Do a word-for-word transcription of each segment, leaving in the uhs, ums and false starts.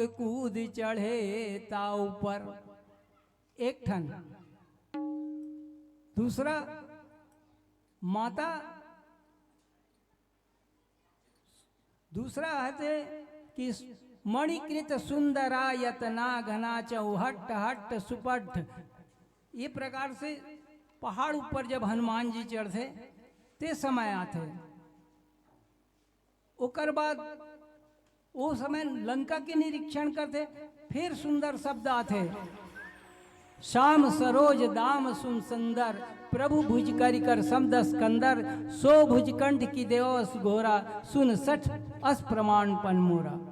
कूद चढ़े ता ऊपर। एक ठन। दूसरा, माता, दूसरा हते कि मणिकृत सुंदरा यतना घना चौहट्ट हट्ट सुपट्ट। ये प्रकार से पहाड़ ऊपर जब हनुमान जी चढ़थे, ते समय आथे। ओकर बाद ओ समय लंका के निरीक्षण करथे, फिर सुंदर शब्द आथे, श्याम सरोज दाम सुन सुंदर, प्रभु भुज करिकर समदस कंदर, सो भुज कंठ की देवस घोरा, सुन सठ अस प्रमाण पन मोरा।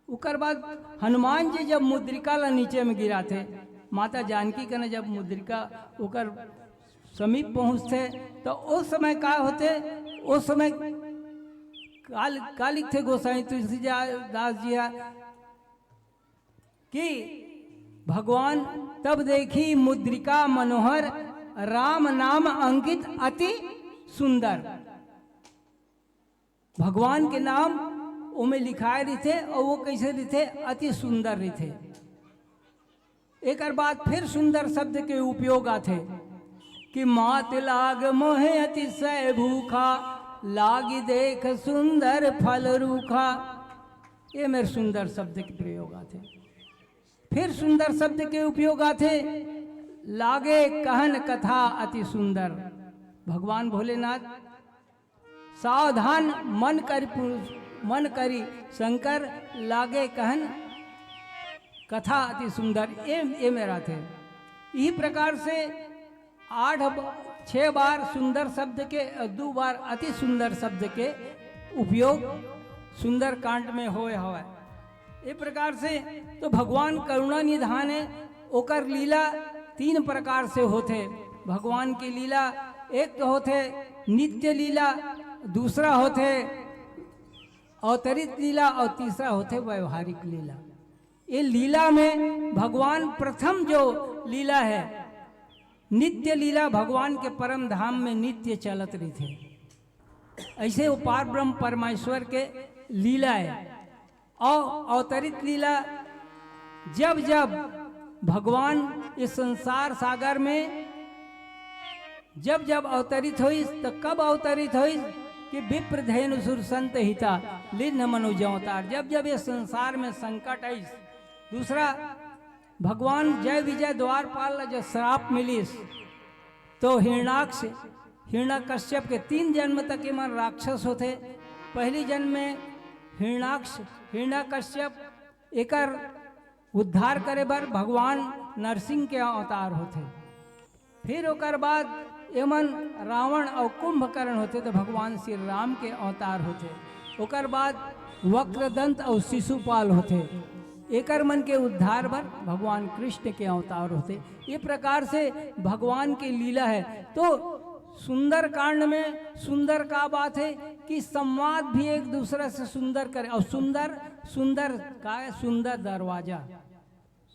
उकर बाद हनुमान जी जब मुद्रिका ला नीचे में गिराथे, माता जानकी कने जब मुद्रिका उकर समीप पहुँचथे, तो ओ समय का होथे? ओ समय काल-, का लिखथे गोसाई तुलसीदास जी हा कि भगवान तब देखी मुद्रिका मनोहर, राम नाम अंकित अति सुंदर। भगवान के नाम ओमे लिखाए रहिथे अउ वो कइसे रहिथे? अति सुंदर रहिथे। एकर बाद फिर सुंदर शब्द के उपयोग आथे कि मात लाग मोहे अतिशय भूखा, लागी देख सुंदर फल रूखा। ये मेर सुंदर शब्द के प्रयोग आथे। फिर सुंदर शब्द के उपयोग आथे, लागे कहन कथा अति सुंदर। भगवान भोलेनाथ सावधान मन करी पुरुष, मन करी शंकर, लागे कहन कथा अति सुंदर। ए, ए मेर आथे। इही प्रकार से आठ ब-, छह बार सुंदर शब्द के अउ दू बार अति सुंदर शब्द के उपयोग सुंदर कांड में होय हवय। ए प्रकार से तो भगवान करुणा निधान हे, ओकर लीला तीन प्रकार से होथे। भगवान के लीला एक तो होथे नित्य लीला, दूसरा होथे अवतरित लीला अउ तीसरा होथे व्यवहारिक लीला। ये लीला में भगवान प्रथम जो लीला हे, नित्य लीला भगवान के परम धाम में नित्य चलत रहिथे। अइसे वो पार ब्रह्म परमेश्वर के लीला हे। अउ अवतरित लीला, जब जब भगवान इस संसार सागर में जब जब अवतरित होइस, तो कब अवतरित होइस कि विप्र धेनु सुर संत हिता, लीन मनुज अवतार। जब जब ये संसार में संकट आइस, दूसरा भगवान जय विजय द्वारपाल ला जो श्राप मिलिस, तो हिरणाक्ष, हिरण्यकश्यप के तीन जन्म तक ये मन राक्षस होथे। पहली जन्म में हिरणाक्ष, हिरण्यकश्यप एकर उद्धार करे बर भगवान नरसिंह के अवतार होथे। फिर ओकर बाद एमन रावण अउ कुंभकर्ण होथे, तो भगवान श्री राम के अवतार होथे। ओकर बाद वक्रदंत अउ शिशुपाल होथे, एकर मन के उद्धार बर भगवान कृष्ण के अवतार होथे। ये प्रकार से भगवान के लीला हे। तो सुंदर कांड में सुंदर का बात हे कि संवाद भी एक दूसरा से सुंदर करे, अउ सुंदर, सुंदर का हे? सुंदर दरवाजा।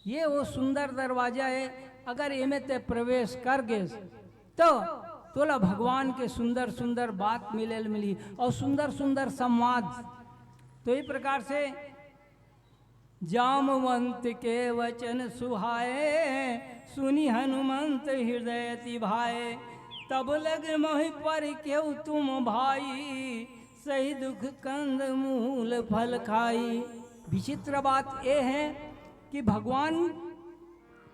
ये वो सुंदर दरवाजा हे, अगर एमे ते प्रवेश कर गेस, तो तोला भगवान के सुंदर सुंदर बात मिले ल मिली अउ सुंदर सुंदर संवाद। तो ये प्रकार से जामवंत के वचन सुहाए, सुनि हनुमंत हृदय अति भाए। तब लग मोहि परिकेउ तुम भाई, सहि दुख कंद मूल फल खाई। विचित्र बात ये हे कि भगवान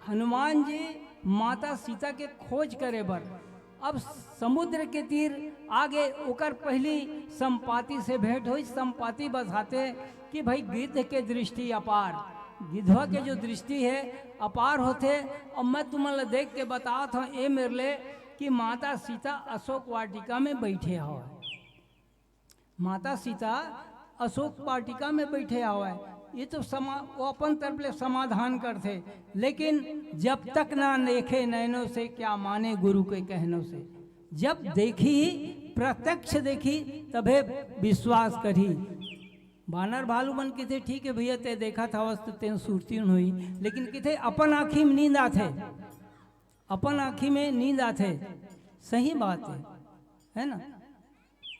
हनुमान जी माता सीता के खोज करे बर अब समुद्र के तीर आगे, ओकर पहली संपाति से भेंट होइस। संपाति बताथे कि भाई, गिद्ध के दृष्टि अपार, गिद्धवा के जो दृष्टि हे अपार होथे। अउ मैं तुमन ला देख के बतात हंव ए मेर ले कि माता सीता अशोक वाटिका में बइठे हवय। माता सीता अशोक वाटिका में बइठे हवय। ये तो समा-, वो अपन तरफ ले समाधान करथे, लेकिन जब तक ना देखे नैनों से, क्या माने गुरु के कहनों से। जब देखही, प्रत्यक्ष देखही, तभे विश्वास करही। बानर भालू मन किथे, "ठीक हे भैया, ते देखत हवस तो तेन सुरती होही," लेकिन किथे अपन आँखी में नींद आथे, अपन आँखी में नींद आथे। सही बात हे, हे ना?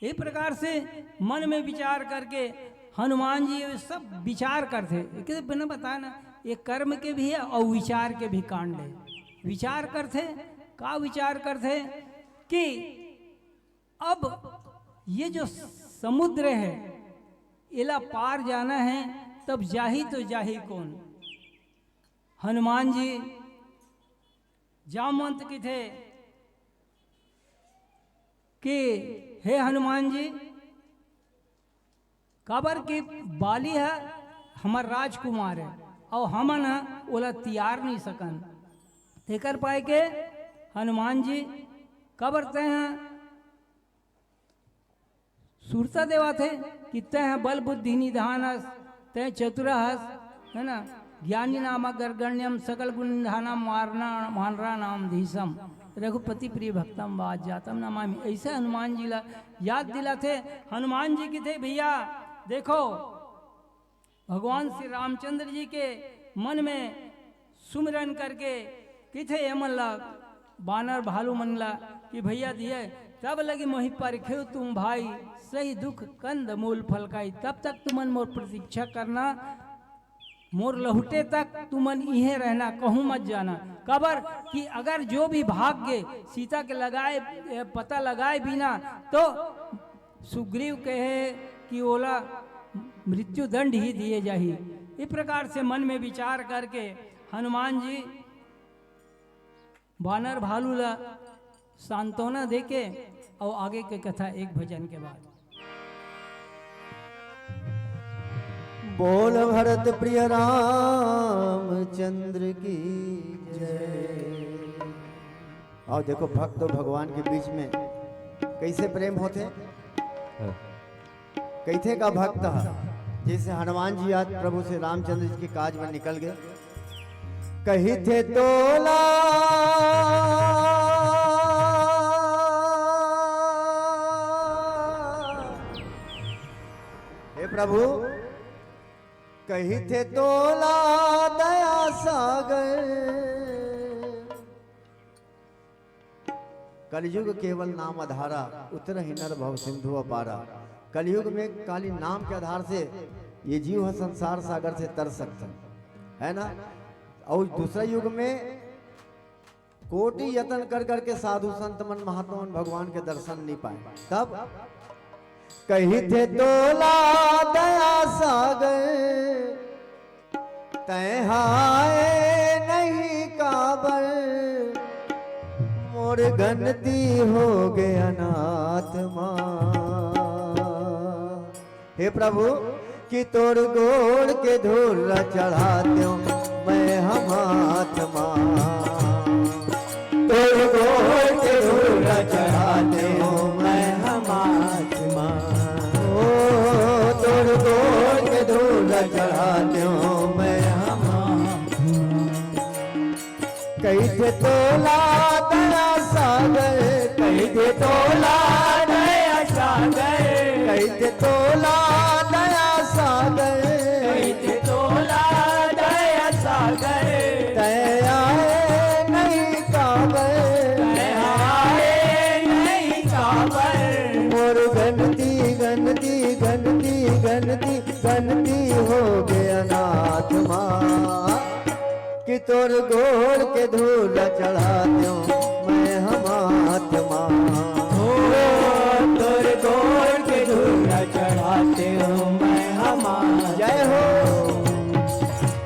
ए प्रकार से मन में विचार करके हनुमान जी ये सब विचार करथे, एक बिना बताए ना, ये कर्म के भी है और विचार के भी कांड है। विचार करथे, का विचार करथे कि अब ये जो समुद्र है, एला पार जाना है, तब जाही तो जाही कौन? हनुमान जी जामवंत किथे कि हे हनुमान जी, काबर कि बाली ह हमर राजकुमार है, अउ हमन ह ओला तियार नहीं सकन। तेकर पाए के हनुमान जी, काबर तैं ह सुरता देवाथे कि तैं ह बल बुद्धि निधान हस, तैं चतुरा हस, है ना? ज्ञानी नाम अग्रगण्यम सकल गुण निधानम वारणा वानरा नाम धीशम रघुपति प्रिय भक्तम वात जातम नमामि। ऐसे हनुमान जी ला याद दिलाथे। हनुमान जी किथे, भैया देखो, भगवान श्री रामचंद्र जी के मन में सुमिरन करके किथे एमन ला, बानर भालू मन ला कि भैया दिए, तब लगी मोहि परखेव तुम भाई, सही दुख कंद मूल फल खाई। तब तक तुमन मोर प्रतीक्षा करना, मोर लहुटे तक तुमन इहें रहना, कहूँ मत जाना। काबर कि अगर जो भी भाग गे सीता के लगाए, ए, पता लगाए बिना, तो सुग्रीव कहे कि ओला मृत्यु दंड ही दिए जाही। इस प्रकार से मन में विचार करके हनुमान जी बानर भालू ला सांत्वना देके, और आगे के कथा एक भजन के बाद। बोल भरत प्रिय रामचंद्र की जय। और देखो, भक्त और भगवान के बीच में कैसे प्रेम होथे। हाँ। कहिथे का भक्त ह, जैसे हनुमान जी आज प्रभु श्री रामचंद्र जी के काज में निकल गए, कहिथे तोला, हे प्रभु, कहिथे तोला दया सागर। कलयुग केवल नाम आधारा, उतरहि नर भव सिंधु अपारा। कलयुग में खाली नाम के आधार से ये जीव ह संसार सागर से तर सकथे, है ना? और दूसरा युग में कोटि यतन कर करके साधु संत मन महात्मा मन भगवान के दर्शन नहीं पाए। तब कहिथे तोला दया सागर, तैं ह आए नहीं काबर, मोर गनती होगे अनाथ माँ। हे प्रभु, कि तोर गोड़ के धूल चढ़ातेंव मैं हमाथ माँ। तोर गोड़ के धूल चढ़ातेंव मैं हमाथ माँ। ओ, तोर गोड़ के धूल चढ़ातेंव मैं हमाथ माँ। कहिथे तोला दया सागर, कहिथे तोला दया सागर, कहिथे तोला दया सागर, कहिथे तोला दया सागर। तैं आए नहीं काबर, तैं आए नहीं काबर। मोर गनती, गनती, गनती, गनती, गनती होगे अनाथ माँ। कि तोर गोड़ के धूल चढ़ातेंव मैं हमाथ माँ। ओ, तोर गोड़ के धूल चढ़ातेंव मैं हमाथ। जय हो।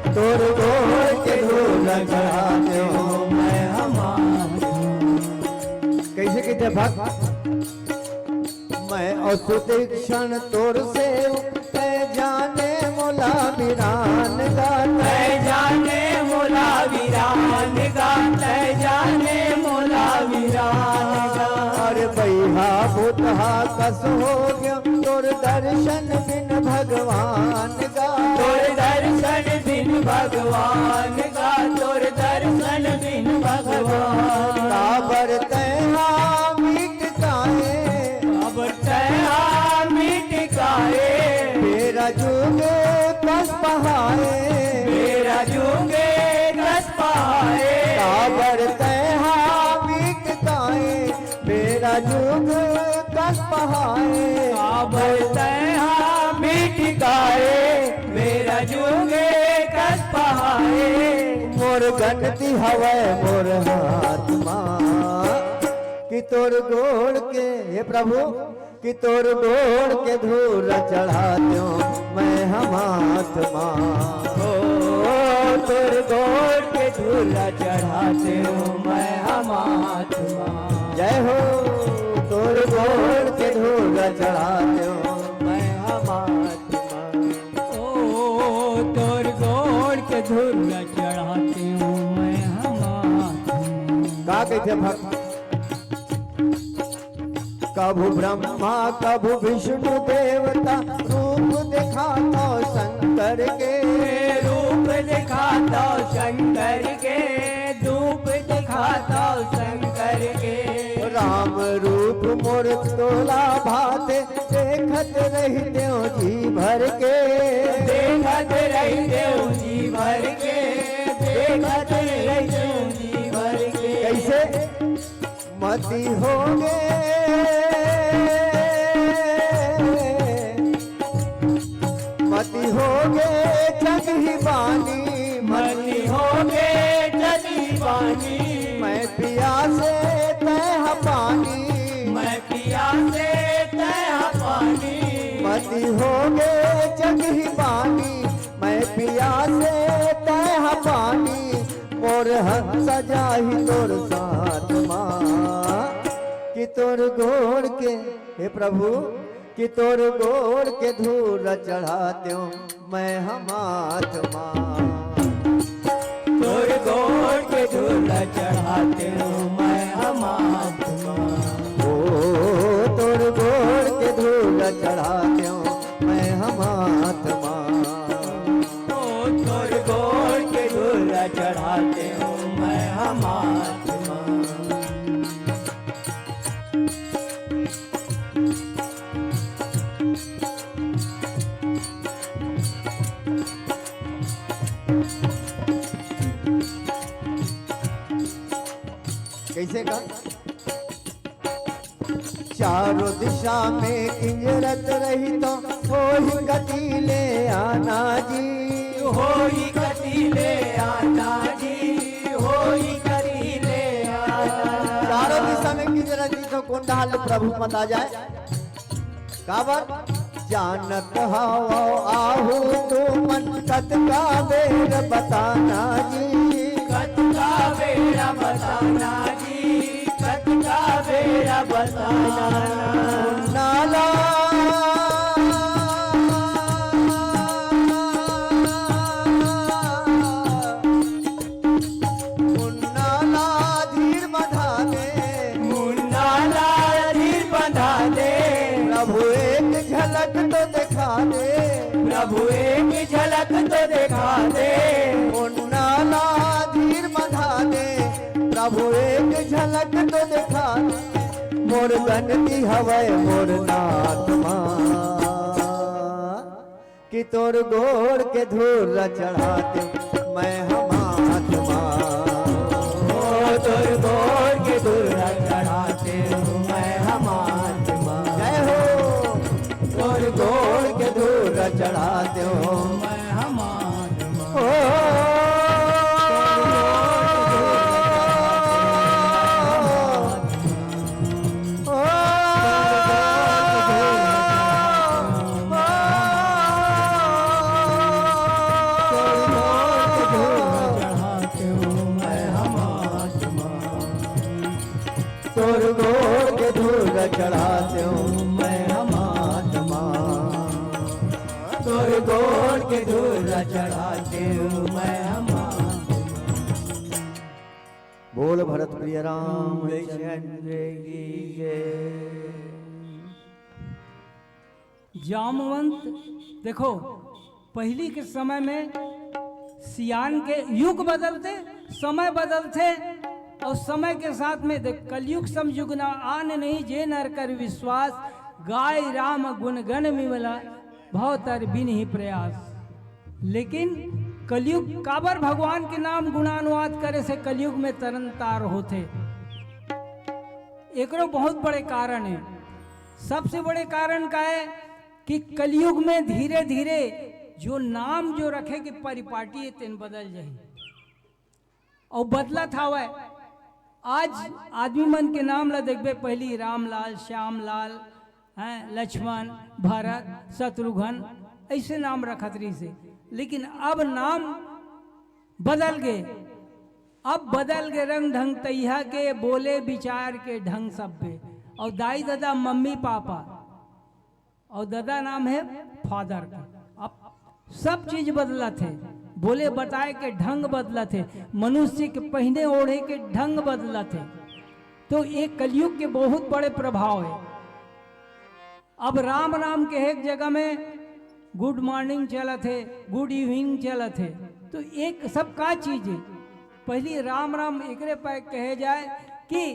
तोर गोड़ के धूल चढ़ातेंव मैं हमाथ। कैसे कहिथे भक्त? मैं असु तीक्ष्ण तोर सेवक, तैं जाने मोला वीरान गा। तैं जाने मोला वीरान गा, तैं जाने मोला वीरान गा। अरे बइहा भूतहा कस होगेंव, तोर दर्शन बिन भगवान गा। तोर दर्शन बिन भगवान गा, तोर दर्शन बिन भगवान। काबर तैं हा मिट काहे, काबर तैं हा मिट काहे। बेरा जुग कस पहाए, बेरा जुग कस पहाए। काबर तैं हा मिट काहे, बेरा जुग कस पहाए। काबर तैं हा मिट काहे। मोर गनती हवय मोर हाथ मा, कि तोर गोड़ के, हे प्रभु, कि तोर गोड़ के धूल चढ़ा देव मैं हम हाथ मा। ओ, तोर गोड़ के धूल चढ़ा देव मैं हम हाथ मा। जय हो। तोर गोड़ के धूल चढ़ा देव मैं हम हाथ मा। ओ, तोर गोड़ के धूल चढ़ा देव मैं हम हाथ मा। का कहिथे भक्त? कभू ब्रह्मा कभू विष्णु देवता, रूप दिखाथव शंकर के। रूप दिखाथव शंकर के, रूप दिखाथव शंकर के। राम रूप मोर तोला भाथे, देखत रहितेव जी भर के। देखत रहितेव जी भर के, देखत रहितेव जी भर के। कइसे? मति होगे, मति होगे जगहि बानी, मति होगे जगहि बानी। मैं पियासे तैं ह पानी, मैं पियासे तैं ह पानी। मति होगे जगहि बानी, मैं पियासे तैं ह पानी। मोर हंस जाही तोर साथ मा, कि तोर गोड़ के, हे प्रभु, कि तोर गोड़ के धूल चढ़ा देव मैं हम हाथ मा। तोर गोड़ के धूल चढ़ा देव मैं हम हाथ मा। ओ, तोर गोड़ के धूल चढ़ा देव मैं हम हाथ मा। ओ, तोर गोड़ के धूल चढ़ा देव मैं हम हाथ मा। कइसे का? चारों दिशा में किंजरत रहितेव, होही कति ले आना जी। होही कति ले आना जी, होही कति ले आना। चारों दिशा में किंजरत रहितेव, कोन डहर ले प्रभु मत आ जाए। काबर? जानत हवव आहू तुमन, कतका बेर बताना जी। कतका बेर बताना जी, कतका बेर बताना। नाला मुन्ना ला धीर बंधा दे। मुन्ना ला धीर बंधा दे। प्रभु एक झलक तो दिखा दे। प्रभु एक झलक तो दिखा दे। मुन्ना ला धीर बंधा दे। प्रभु एक झलक तो दिखा दे। मोर गनती हवय मोर नाथ मा। कि तोर गोड़ के धूल चढ़ा देव मैं हम हाथ मा। ओ, तोर गोड़ के धूल चढ़ा देव मैं हम हाथ मा। जय हो। तोर गोड़ के धूल चढ़ा देव मैं हम हाथ मा। ओ, तोर गोड़ के धूल चढ़ा देव मैं हम हाथ मा। तोर गोड़ के धूल चढ़ा देव मैं हम हाथ मा। बोल भरत प्रिय रामचंद्र की जय। जामवंत, देखो, पहिली के समय में सियान के युग बदलथे, समय बदलथे, अउ समय के साथ में देख, कलयुग सम युग ना आन नहीं, जे नर कर विश्वास, गाय राम गुण गण विमला, भव तर बिन ही प्रयास। लेकिन कलयुग काबर भगवान के नाम गुणानुवाद करे से कलयुग में तरन तार होथे? एकरो बहुत बड़े कारण हे। सबसे बड़े कारण का हे कि कलयुग में धीरे-धीरे जो नाम जो रखे के परिपाटी हे, तेन बदल जाही। अउ बदलत हावय। आज आदमी मन के नाम ला देखबे, पहिली रामलाल, श्यामलाल, हैं, लक्ष्मण, भरत, शत्रुघ्न, अइसे नाम रखत रहिसे। लेकिन अब नाम बदल गे। अब बदल गे रंग ढंग तइहा के, बोले विचार के ढंग सब पे। अउ दाई ददा, मम्मी पापा, अउ ददा नाम हे फादर के। अब सब चीज बदलत हे, बोले बताए के ढंग बदलत हे, मनुष्य के पहिने ओढ़े के ढंग बदलत हे। तो ये कलयुग के बहुत बड़े प्रभाव हे। अब राम राम कहे के जगह में गुड मॉर्निंग चलत हे, गुड इवनिंग चलत हे। तो एक सब का चीज हे? पहिली राम राम एकरे पर कहे जाए कि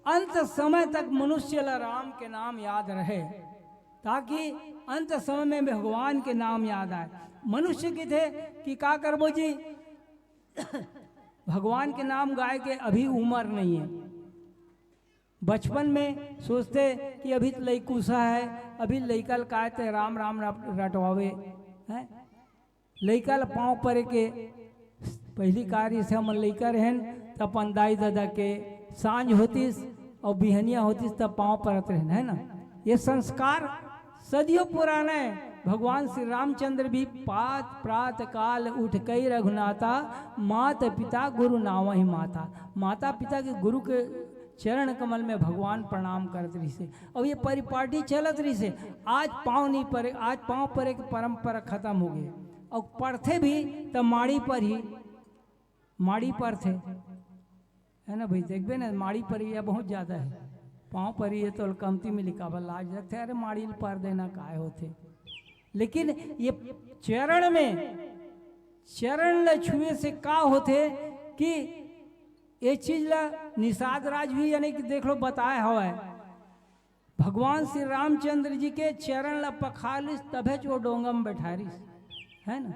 अंत समय तक मनुष्य ला राम के नाम याद रहे, ताकि अंत समय में भगवान के नाम याद आए। मनुष्य कथे कि का करबो जी, भगवान के नाम गाए के अभी उमर नहीं हे। बचपन में सोचथे कि अभी तो लइकुसा हे, अभी लइका ल काय ते राम राम रट-, रटवावे, हैं? लइका ल पाँव परे के पहिली का रिहिस हे, हमन लइका रहेन त अपन दाई ददा के सांझ होतिस अउ बिहनिया होतिस त पाँव परत रहेन, है ना? ये संस्कार सदियों पुराना हे। भगवान श्री रामचंद्र भी पात प्रात काल उठ कई रघुनाथा, मात पिता गुरु नावहि माथा। माता पिता के, गुरु के चरण कमल में भगवान प्रणाम करत रहिसे। अउ ये परिपाटी चलत रहिसे। आज पाँव नहीं परे, आज पाँव परे के परंपरा खत्म हो गे। अउ परथे भी त माड़ी परही, माड़ी परथे, है ना भाई? देखबे ना, माड़ी परही बहुत ज्यादा हे। पाँव परही हे तो कमती में लिखावा, लाज लगथे, अरे माड़ी ल पर देना काय होथे। लेकिन ये चरण में, चरण ल छुए से का होथे कि ये चीज ला निषाद राज भी, यानी कि देख लो, बताए हवय, भगवान श्री रामचंद्र जी के चरण ला पखार लिस, तभेच वो डोंगा में बैठारिस, है ना?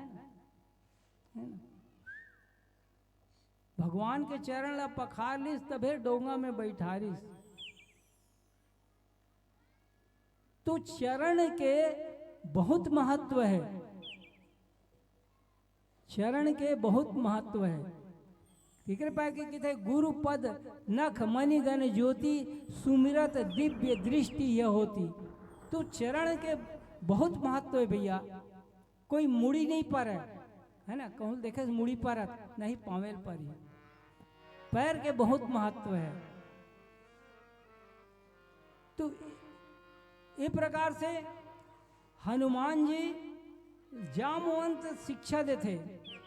है ना? भगवान के चरण ला पखार लिस, तभे डोंगा में बैठारिस। तो चरण के बहुत महत्व हे, चरण के बहुत महत्व हे। तेकरे पाय के कथे, "गुरु पद नख मणि गण ज्योति, सुमिरत दिव्य दृष्टि यह होती।" तो चरण के बहुत महत्व हे भैया। कोई मुड़ी नहीं परे, है ना? कहूँ देखे मुड़ी परत नहीं, पाँवे ल परही। पैर के बहुत महत्व हे। तो ये प्रकार से हनुमान जी जामवंत शिक्षा देथे,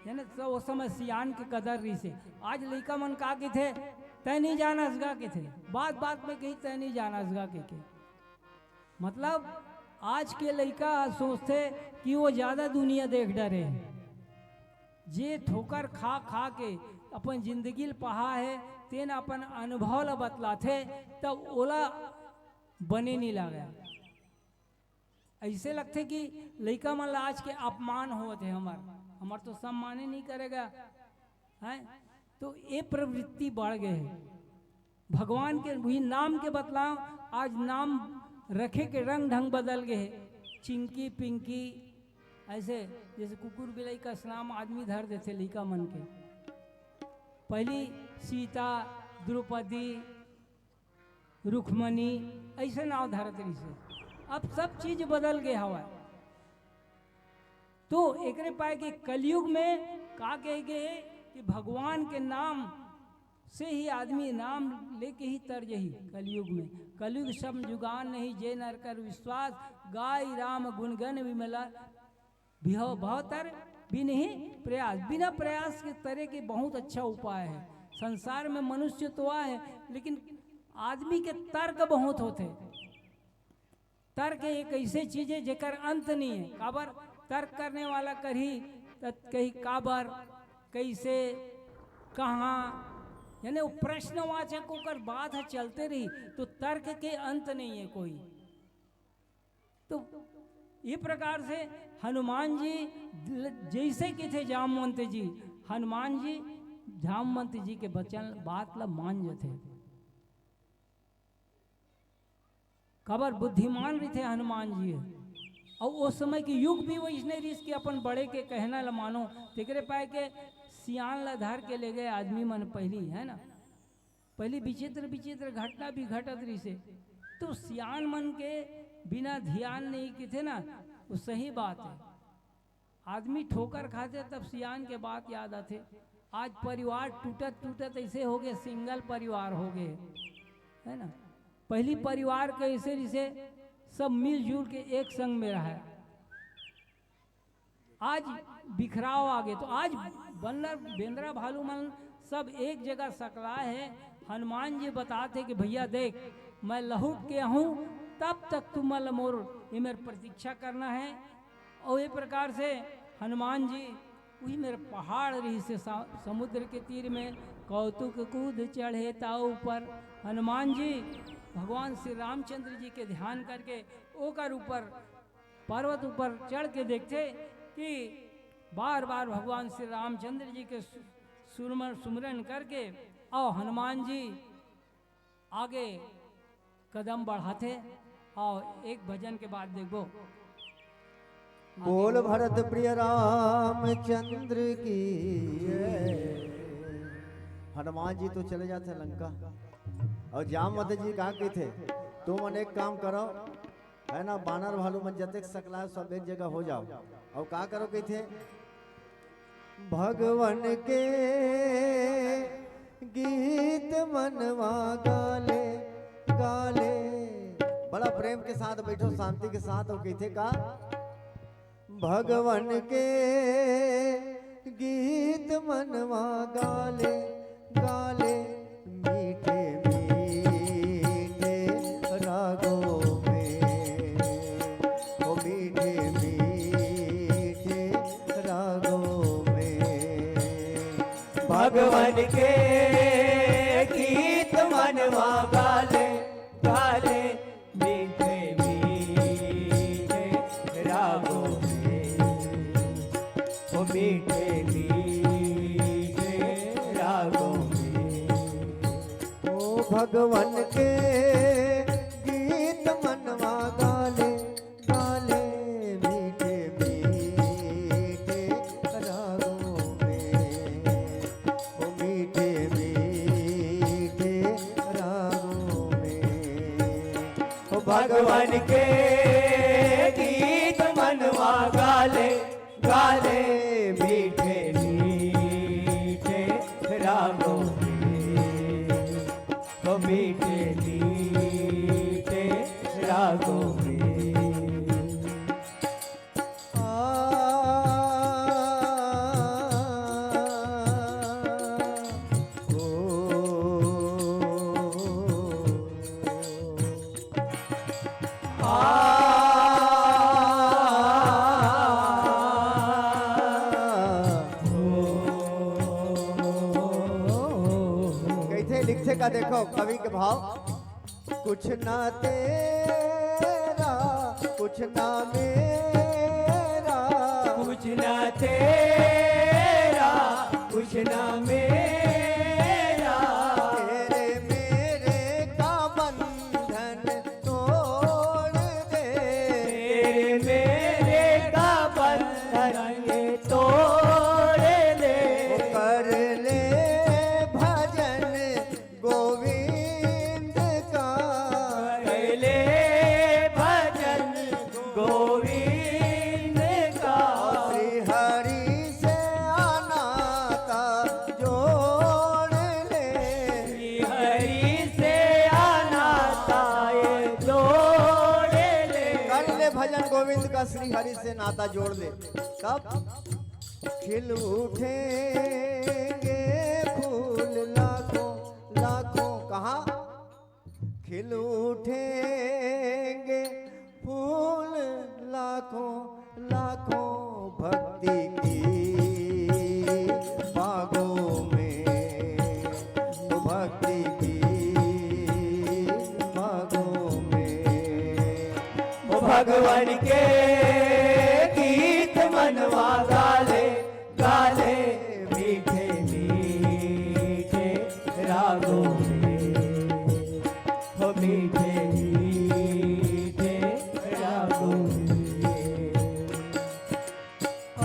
यानी तो उस समय सियान के कदर रहिसे। आज लइका मन का कथे, "तैं नहीं जानस गा," कथे, बात बात में कही, "तैं नहीं जानस गा," कहिके। मतलब आज के लइका सोचथे कि वो ज्यादा दुनिया देख डरे हे। जे ठोकर खा खा के अपन जिंदगी ल पहा हे, तेन अपन अनुभव ल बतलाथे, तब ओला बने नहीं लागे। अइसे लगथे कि लइका मन ला आज के अपमान होवत हे, हमर, हमर तो सम्माने नहीं करेगा, हैं? तो ये प्रवृत्ति बढ़ गे हे। भगवान के वही नाम के बतलाव, आज नाम रखे के रंग ढंग बदल गे हे। चिंकी, पिंकी, अइसे जइसे कुकुर बिलई कस नाम आदमी धर देथे लइका मन के। पहिली सीता, द्रौपदी, रुक्मणी, अइसे नाव धरत रहिसे। अब सब चीज बदल गे हवय। तो एकरे पाय के कलयुग में का कहे गे हे कि भगवान के नाम से ही आदमी, नाम लेके ही तर जही कलयुग में। "कलयुग सम जुगान नहीं, जे नर कर विश्वास, गाय राम गुणगन विमला, बिहव भव तर बिनही प्रयास।" बिना प्रयास के तरे के बहुत अच्छा उपाय हे। संसार में मनुष्य तो आहे, लेकिन आदमी के तर्क बहुत होथे। तर्क एक अइसे चीज हे, जेकर अंत नहीं हे। काबर? तर्क करने वाला करही, त कही काबर, कइसे, कहाँ, यानी वो प्रश्नवाचक ओकर बात ह चलते रही, तो तर्क के अंत नहीं हे कोई। तो ये प्रकार से हनुमान जी ल-, जइसे कथे जामवंत जी, हनुमान जी जामवंत जी के बचन, बात ला मान जथे। काबर? बुद्धिमान रहिथे हनुमान जी। अउ ओ समय के युग भी वइसने रिहिस कि अपन बड़े के कहना ल मानो। तेकरे पाय के सियान ला धर के ले गए आदमी मन पहिली, है ना? पहिली विचित्र विचित्र घटना भी घटत रहिसे। तो सियान मन के बिना धियान नहीं किथे ना, वो सही बात है। आदमी ठोकर खाथे तब सियान के बात याद आथे। आज परिवार टूटत टूटत ऐसे हो गए, सिंगल परिवार हो गए, है ना? पहिली परिवार के ऐसे जैसे सब मिलजुल के एक संग में रहे, आज बिखराव आ गए। तो आज बंदर, बेंदरा, भालू मन सब एक जगह सकलाए है। हनुमान जी बताते कि भैया देख, मैं लहुट के आहूँ, तब तक तुमन ल मोर एमेर प्रतीक्षा करना है। और ये प्रकार से हनुमान जी वही मेरे पहाड़ रहिसे सा-, समुद्र के तीर में कौतुक कूद चढ़े ताऊ पर। हनुमान जी भगवान श्री रामचंद्र जी के ध्यान करके ओकर ऊपर, पर्वत ऊपर चढ़ के देखथे कि बार बार भगवान श्री रामचंद्र जी के सु-, सुरमर-, सुमरन करके और हनुमान जी आगे कदम बढ़ाथे। और एक भजन के बाद देखबो। बोल भरत प्रिय रामचंद्र की जय। हनुमान जी तो चले जाथे लंका और जामवंत जी का कहिथे, तुमन एक काम करो, है ना, बानर भालू मन जतेक सकलाए सब एक जगह हो जाओ। और का करो कहिथे, भगवन के गीत मनवा गाले गाले। बड़ा प्रेम के साथ बैठो, शांति के साथ। वो कहिथे का, भगवन के गीत मनवा गाले गाले, मीठे मीठे रागों में, ओ मीठे मीठे रागों में। भगवन के गीत मनवा गाले गाले, मीठे मीठे रागों में, ओ मीठे मीठे रागों में। ओ भगवन के गीत मनवा गाले गाले, मीठे मीठे रागों में, ओ मीठे मीठे रागों में। ओ भगवन के गीत मनवा गाले गाले, मीठे मीठे रागों में, ओ मीठे मीठे रागों में। आ, ओ, आ, ओ। कइसे लिखथे का देखो कवि के भाव। कुछ ना तेरा, कुछ ना मेरा, कुछ ना तेरा, कुछ ना मेरा। तेरे मेरे का बंधन तोड़ दे। तेरे मेरे का बंधन ये तोड़ दे। ओ कर ले भजन गोविंद का। कर ले भजन गोविंद का। श्री हरि से नाता जोड़ ले। श्री हरि से नाता ये जोड़ ले। कर ले भजन गोविंद का, श्री हरि से नाता जोड़ ले। तब खिल उठेंगे फूल लाखों लाखों। कहाँ? खिल उठेंगे फूल लाखों लाखों भक्ति की बागों में, भक्ति की बागों में। ओ भगवान के गीत मनवा गाले गाले, मीठे मीठे रागों में, हो मीठे मीठे रागों में। आ,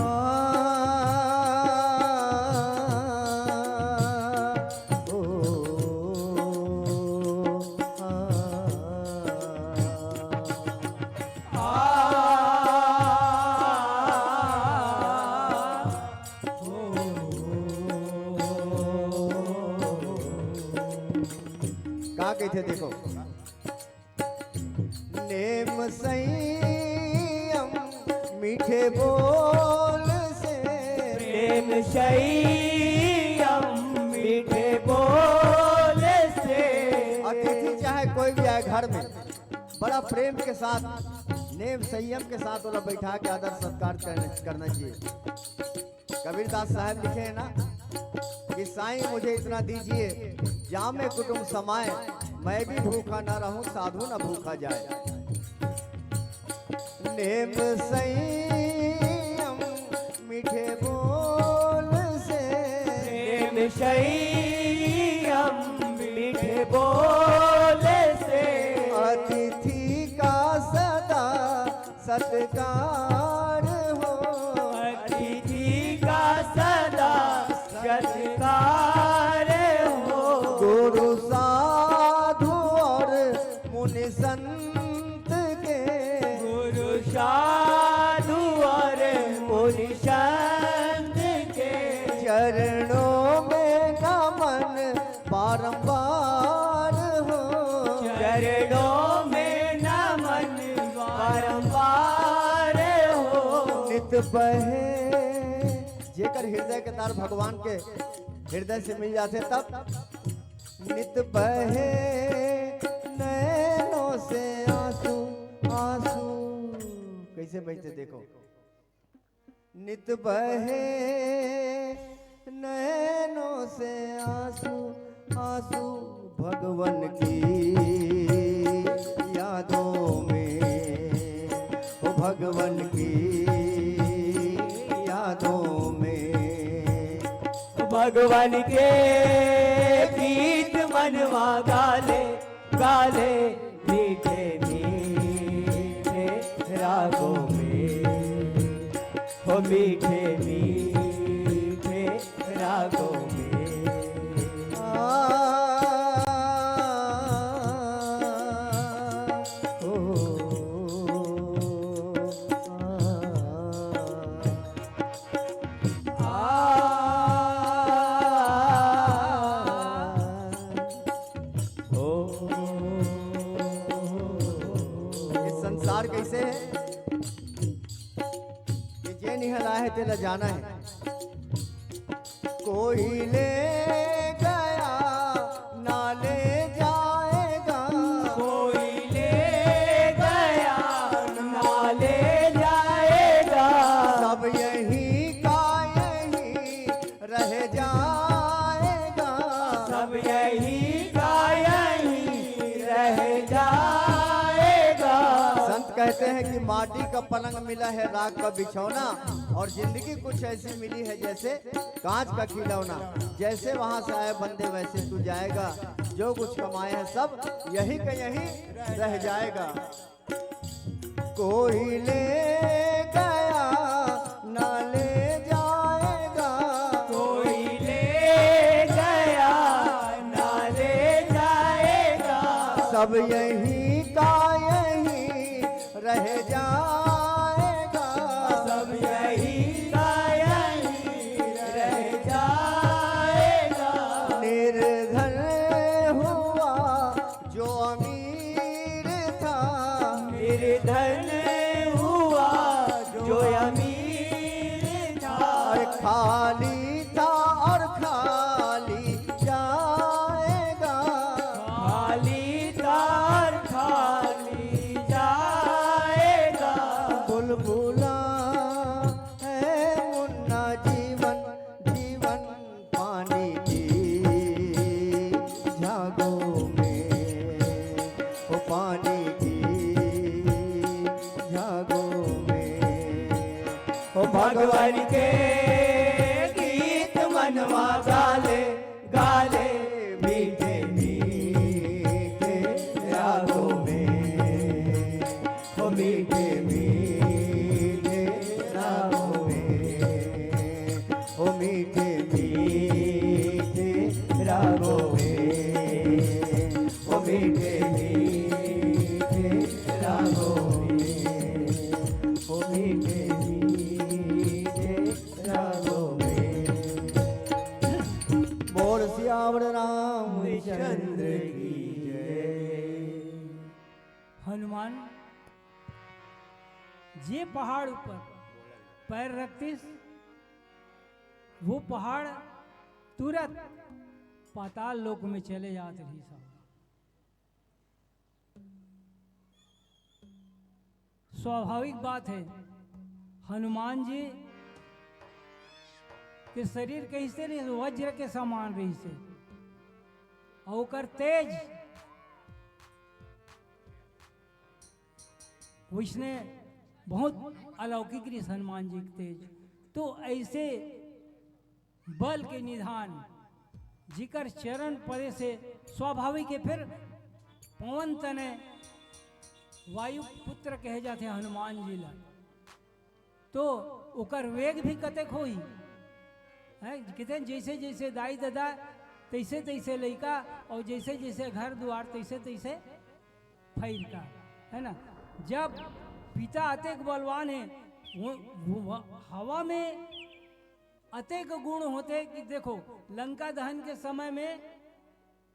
कहिथे देखो। नेम संयम मीठे बोल से। प्रेम संयम मीठे बोल से। अतिथि चाहे कोई भी आए घर में, बड़ा प्रेम के साथ, नेम संयम के साथ ओला बैठा के आदर सत्कार करना, करना चाहिए। कबीरदास साहब लिखे हैं ना कि साईं मुझे इतना दीजिए, जामे कुटुंब समाए, मैं भी भूखा ना रहूं, साधु ना भूखा जाए। नेम संयम मीठे बोल से। प्रेम संयम मीठे बोल से। अतिथि का सदा सत्कार हो। अतिथि का सदा सत्कार हो। गुरु साधु और मुनि संत के। गुरु साधु और मुनि संत के। चरणों में नमन बारंबार हो। चरणों में नमन बारंबार हो। नित बहे, जेकर हृदय के तार भगवान के हृदय से मिल जाथे तब। नित बहे नैनों से आंसू, आंसू। कैसे बहते देखो। नित बहे नैनों से आंसू, आंसू भगवन की यादों में, ओ भगवन की यादों में। भगवन के गीत मनवा गाले, गाले मीठे मीठे रागों में, हो मीठे मीठे रागों में। आ, ओ, आ, आ, ओ। ये संसार कैसे है कि जे निहल आए है, तेला जाना है। कोई ले गया, ना ले जाएगा। कोई ले गया, ना ले जाएगा। सब यहीं का यहीं रह जाएगा। सब यहीं का यहीं रह जाएगा। संत कहते हैं कि माटी का पलंग मिला है, राख का बिछौना, और जिंदगी कुछ ऐसी मिली है जैसे कांच का खिलौना। जैसे वहां से आए बंदे, वैसे तू जाएगा। जो कुछ कमाए हैं, सब यहीं का यहीं रह जाएगा। कोई ले गया, ना ले जाएगा। कोई ले गया, ना ले जाएगा। सब यहीं का यहीं रह जाएगा। सब यहीं का यहीं रह जाएगा। निर्धन हुआ जो अमीर था। निर्धन हुआ जो अमीर था। और खाली था और खाली जाएगा। खाली था और खाली जाएगा। बुलबुला है मुन्ना जीवन, जीवन पानी की झागों में, ओ पानी की झागों में। ओ भगवान के गीत मनवा गाले, गाले मीठे मीठे रागों में, ओ मीठे मीठे रागों में, ओ मीठे मीठे रागों में, ओ मीठे मीठे रागों में, ओ मीठे मीठे रागों में। बोल सियावर रामचंद्र की जय। जे पहाड़ ऊपर पैर रखतिस, वो पहाड़ तुरंत पाताल लोक में चले जात रहिस। स्वाभाविक बात है, हनुमान जी के शरीर कैसे रहिस, वज्र के समान रहिस हे, अउ ओकर तेज वइसने बहुत अलौकिक रहिस हनुमान जी के तेज। तो ऐसे बल के निधान, जिकर चरण परे से स्वाभाविक है, फिर पवन तनय वायु पुत्र कहे जाथे हनुमान जी ला। तो ओकर वेग भी कतेक होही, हैं? किते जैसे जैसे दाई ददा, तैसे तैसे लइका, और जैसे जैसे घर दुआर, तैसे तैसे फैल का, है ना? जब पिता अतेक बलवान है, वो, वो, वो हवा में अतेक गुण होथे कि देखो, लंका दहन के समय में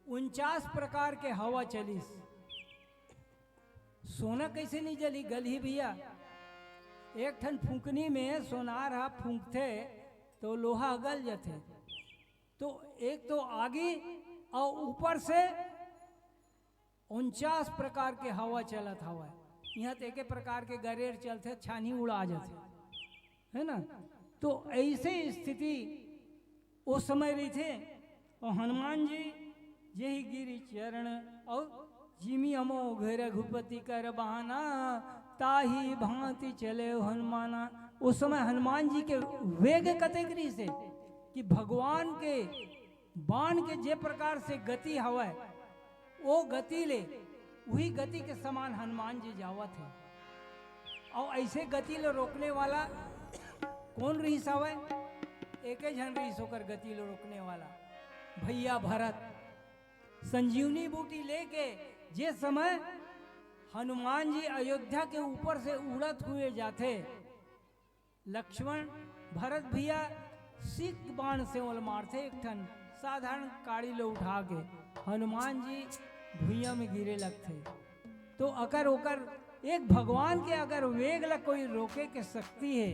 उनचास प्रकार के हवा चलिस। सोना कैसे नहीं जली, गलही भैया? एक ठन फूंकनी में सोनार हा फूंकथे तो लोहा गल जाथे। तो एक तो आगी और ऊपर से उनचास प्रकार के हवा चलत हवय। इहाँ तो एके प्रकार के गरेर चलथे, छानी उड़ा जाथे, है ना? तो ऐसे स्थिति ओ समय रहिथे। और हनुमान जी जेहि गिरि चरण और जिमि अमोघ रघुपति कर बहाना, ताहि भांति चले हनुमाना। उस समय हनुमान जी के वेग कतेक रहिसे कि भगवान के बाण के जे प्रकार से गति हवय, ओ गति ले, उही गति के समान हनुमान जी जावत हे। और ऐसे गति ले रोकने वाला कौन रहिस हवय? एके झन रहिस ओकर गति ले रोकने वाला, भैया भरत। संजीवनी बूटी लेके जे समय हनुमान जी अयोध्या के ऊपर से उड़त हुए जाथे, लक्ष्मण, भरत भैया सीक बाण से ओला मारथे, एक ठन साधारण काड़ी ले उठा के हनुमान जी भुइयां में गिरे लगथे। तो अगर ओकर एक भगवान के अगर वेग ला कोई रोके के शक्ति हे,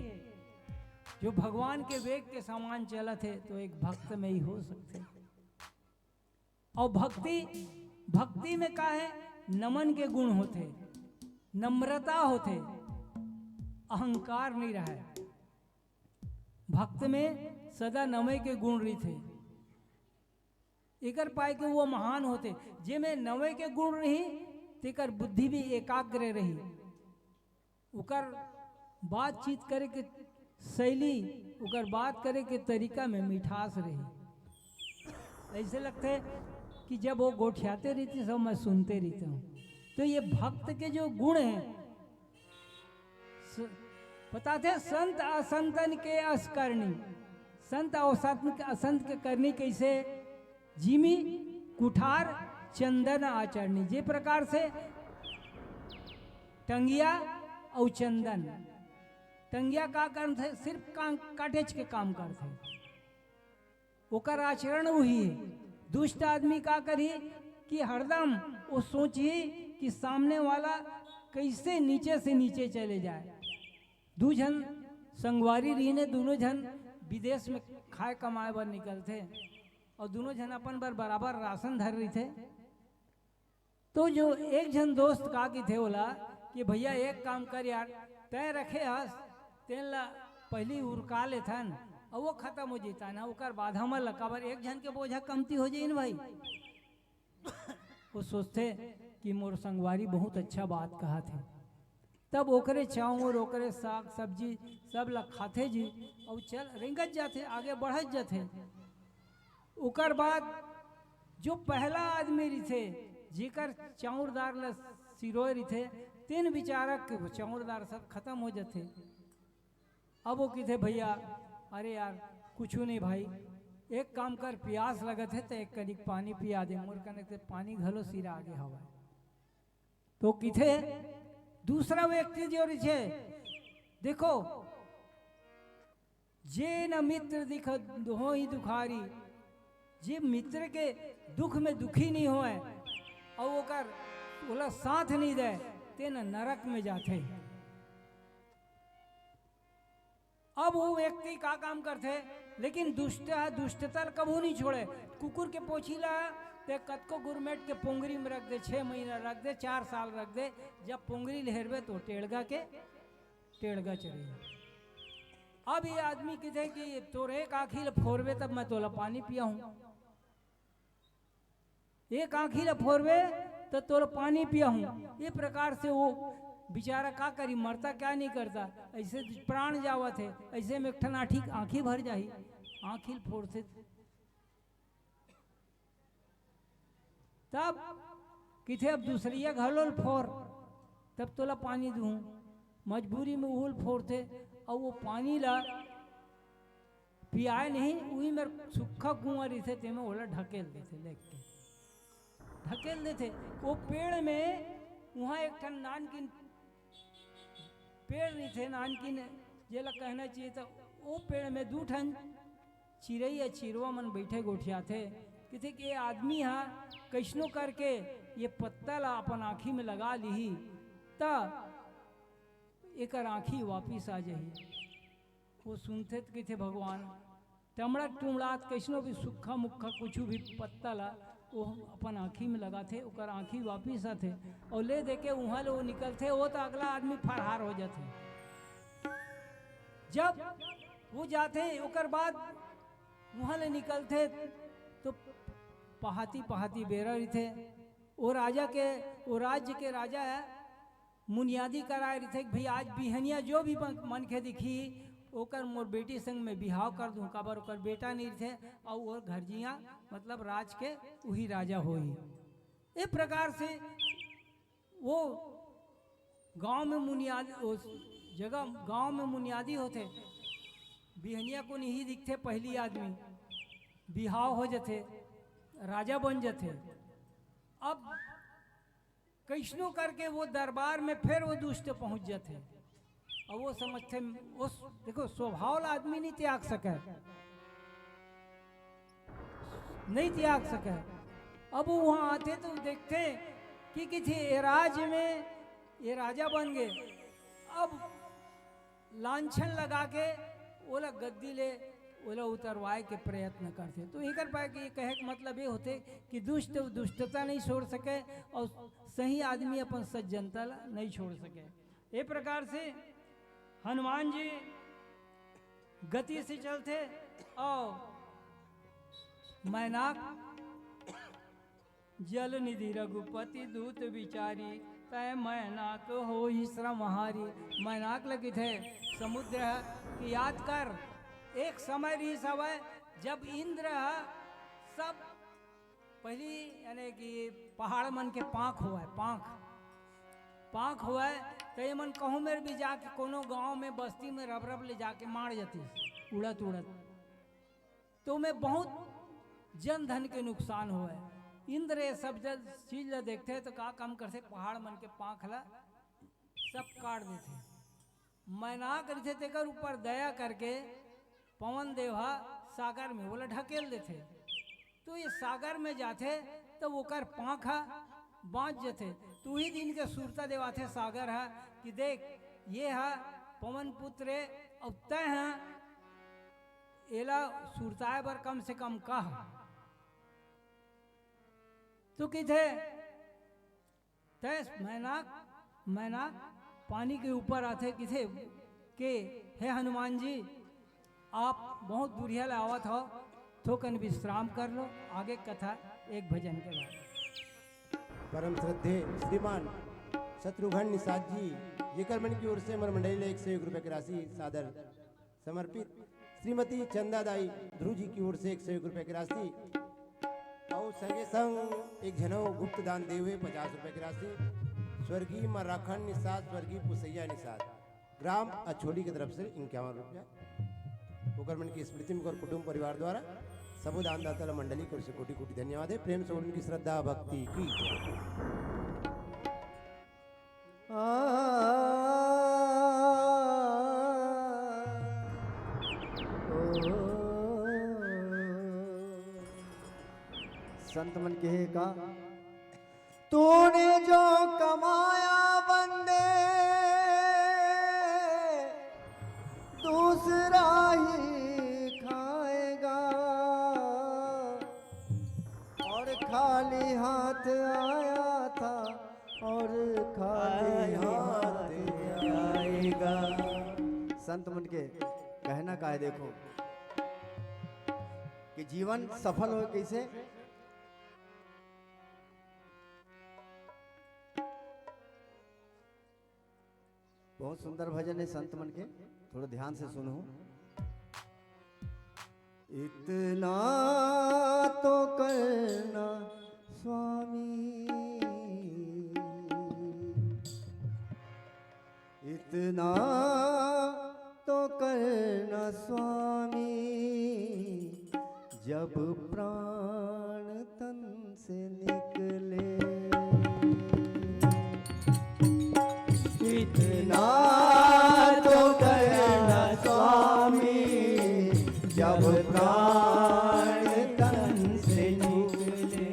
जो भगवान के वेग के समान चलत हे, तो एक भक्त में ही हो सकथे। और भक्ति, भक्ति में का है? नमन के गुण होथे, नम्रता होथे, अहंकार नहीं रहे। भक्त में सदा नमय के गुण रहिथे, एकर पाए के वो महान होथे। जेमे नमय के गुण रही, तेकर बुद्धि भी एकाग्र रही। ओकर बातचीत करे के शैली, ओकर बात करे के तरीका में मिठास रही। ऐसे लगथे कि जब वो गोठियाथे रहिथे, सब मैं सुनते रहिथंव। तो ये भक्त के जो गुण हैं, स-, बताथे, संत असंतन के अस करनी, संत और संत के, असंत के करनी कैसे? जिमि कुठार चंदन आचरनी। जे प्रकार से टंगिया अउ चंदन, टंगिया का करथे? सिर्फ का-, काटेच के काम करथे, ओकर आचरण उही हे। दुष्ट आदमी का करही कि हरदम वो सोचही कि सामने वाला कैसे नीचे से नीचे चले जाए। दू झन संगवारी रहिने, दूनों झन विदेश में खाए कमाए बर निकलथे और दूनों झन अपन बर बराबर राशन धर रहिथे। तो जो एक झन दोस्त का किथे ओला कि भैया एक काम कर यार, तय रखे हस, तेन ला पहली उरका लेथन, और वो खत्म हो जीता ना, ओकर बाद हमर ला काबर, एक झन के बोझा कमती हो जाई न भाई। वो सोचथे कि मोर संगवारी बहुत अच्छा बात कहाथे, तब ओकरे चाउर, ओकरे साग सब्जी सब ला खाथे जी, अउ चल रेंगत जाथे, आगे बढ़त जाथे। ओकर बाद जो पहला आदमी रहिथे, जेकर चाउर दार ला सिरोय रहिथे, तेन बिचारा के चाउर दार सब खत्म हो जाथे। अब वो किथे, भैया, अरे यार, कुछू नहीं भाई, एक काम कर, पियास लगत हे त एक कनिक पानी पिया दे, मोर कने ते पानी घलो सिरा आगे हवय। तो किथे दूसरा व्यक्ति जो रहिथे, देखो, जे न मित्र दिख दोहों ही दुखारी, जे मित्र के दुख में दुखी नहीं होए और ओकर ओला साथ नहीं दे, ते न नरक में जाथे। अब वो व्यक्ति का काम करथे, लेकिन दुष्ट ह दुष्टता ल कभू नहीं छोड़े। कुकुर के पोछी ला ते कतको गुरमेट के पोंगरी में रख दे, छह महीना रख दे, चार साल रख दे, जब पोंगरी ल हेरबे तो टेड़गा के टेड़गा चरे। अब ये आदमी किथे कि तोर एक आँखी ल फोरबे तब मैं तोला पानी पियाहूँ, एक आँखी ल फोरबे त तोला पानी पियाहूँ। ये प्रकार से वो बेचारा का करी, मरता क्या नहीं करता, ऐसे प्राण जावत हे, ऐसे में एक ठन आँखी, आँखी भर जाही, आँखी ल फोरथे। तब किथे अब दूसरिया घलो ल फोर, तब तोला पानी दूँ। मजबूरी में उहू ल फोरथे, अउ वो पानी ला पियाए नहीं, उही मेर सूखा कुआं रहिथे, तेमे ओला ढकेल देथे, लेके ढकेल देथे। वो पेड़ में, वहाँ एक ठन नानकिन पेड़ रहिथे, नानकिन, जेला कहना चाहिए, तो वो पेड़ में दू ठन चिरई या चिरवा मन बैठे गोठियाथे। किथे कि ये आदमी हा कैसनो करके ये पत्ता ला अपन आँखी में लगा लिही, त एकर आँखी वापिस आ जाही। वो सुनथे त कहिथे, "भगवान, टमड़त टुमड़ात कइसनो भी सुक्खा मुक्खा कुछु भी पत्ता ला वो अपन आँखी में लगाथे, ओकर आँखी वापिस आथे अउ ले देके उहाँ ले वो निकलथे, वो त अगला आदमी फरहार हो जाथे।" जब वो जाथे, ओकर बाद उहाँ ले निकलथे, तो पहाती पहाती बेरा रहिथे। वो राजा के, वो राज्य के राजा है, मुनियादी कराए रहिथे कि भाई, आज बिहनिया जो भी मन-, मनखे दिखी, ओकर मोर बेटी संग में बिहाव कर दूं, काबर ओकर बेटा नहीं रहिथे, अउ ओर घर जिया, मतलब राज के उही राजा होही। ए प्रकार से वो गांव में मुनियादी, उस जगह गांव में मुनियादी होथे, बिहनिया को नहीं दिखथे, पहली आदमी बिहाव हो जथे, राजा बन जथे। अब कइसनो करके वो दरबार में फिर वो दुष्ट पहुंच जाथे। अब वो समझथे, उस, देखो, स्वभाव ला आदमी नहीं त्याग सके, नहीं त्याग सके। अब वो वहां आथे तो देखथे कि किथे ये राज में ये राजा बन गए। अब लांछन लगा के ओला गद्दी ले ओला उतरवाए के प्रयत्न करथे। तो एकर पाए के ये कहे के मतलब ये होथे कि दुष्ट दुष्टता नहीं छोड़ सके अउ सही आदमी अपन सज्जनता ला नहीं छोड़ सके। ए प्रकार से हनुमान जी गति से चलथे अउ मैनाक जल निधि रघुपति दूत विचारी, तय मैनाक होई श्रमहारी। मैनाक ल किथे समुद्र ह कि याद कर, एक समय रहिस हवय जब इंद्र ह सब पहली, यानी कि पहाड़ मन के पांख होवय, पांख, पांख होवय, त ये मन कहूं मेर भी जाके कोनो गांव में, बस्ती में रब रब ले जाके मार जतिस, उड़त उड़त। तो में बहुत जन धन के नुकसान होवय। इंद्र ये सब जन चीज ल देखथे तो का काम करथे, पहाड़ मन के पांख ल सब काट देथे। मैनाक रहिथे तेकर ऊपर दया करके पवन देव ह सागर में ओला ढकेल देथे। तो ये सागर में जाथे तो ओकर पांख ह बांच जथे। तो उही दिन के सुरता देवाथे सागर ह कि देख, ये ह पवन पुत्र ए, अउ तय ह एला सुरताए बर कम से कम कह। तो किथे, तय मैनाक, मैनाक पानी के ऊपर आथे, किथे के, "हे हनुमान जी, आप बहुत दूरिहा ले आवत हो, थोकन विश्राम कर लो, आगे कथा एक भजन के बाद।" परम श्रद्धेय श्रीमान शत्रुघ्न निषाद जी, जेकर मन की ओर से हमर मंडली ले एक सौ एक रुपए की राशि सादर समर्पित, श्रीमती चंदा दाई ध्रुव जी की ओर से एक सौ एक रुपए की राशि अउ संगे संग एक झनो गुप्त दान दे हुए पचास रुपए की राशि स्वर्गीय मराखन निषाद, स्वर्गीय पुसैया निषाद, ग्राम अछोली की तरफ से इक्यावन रुपया। ओकर मन की स्मृति में ओकर कुटुंब परिवार द्वारा सबो दानदाता ला मंडली की ओर से कोटि कोटि धन्यवाद है। प्रेम से उनकी श्रद्धा भक्ति की। आ, ओ, संत मन कहे का, "तूने जो कमाया बंदे, दूसरे खाली हाथ आया था और खाली हाथ आएगा। संत मन के कहना का है, देखो कि जीवन सफल हो कैसे। बहुत सुंदर भजन है संत मन के, थोड़ा ध्यान से सुनो। इतना तो करना स्वामी, इतना तो करना स्वामी, जब प्राण तन से निकले। इतना तो करना स्वामी, जब प्राण तन से निकले।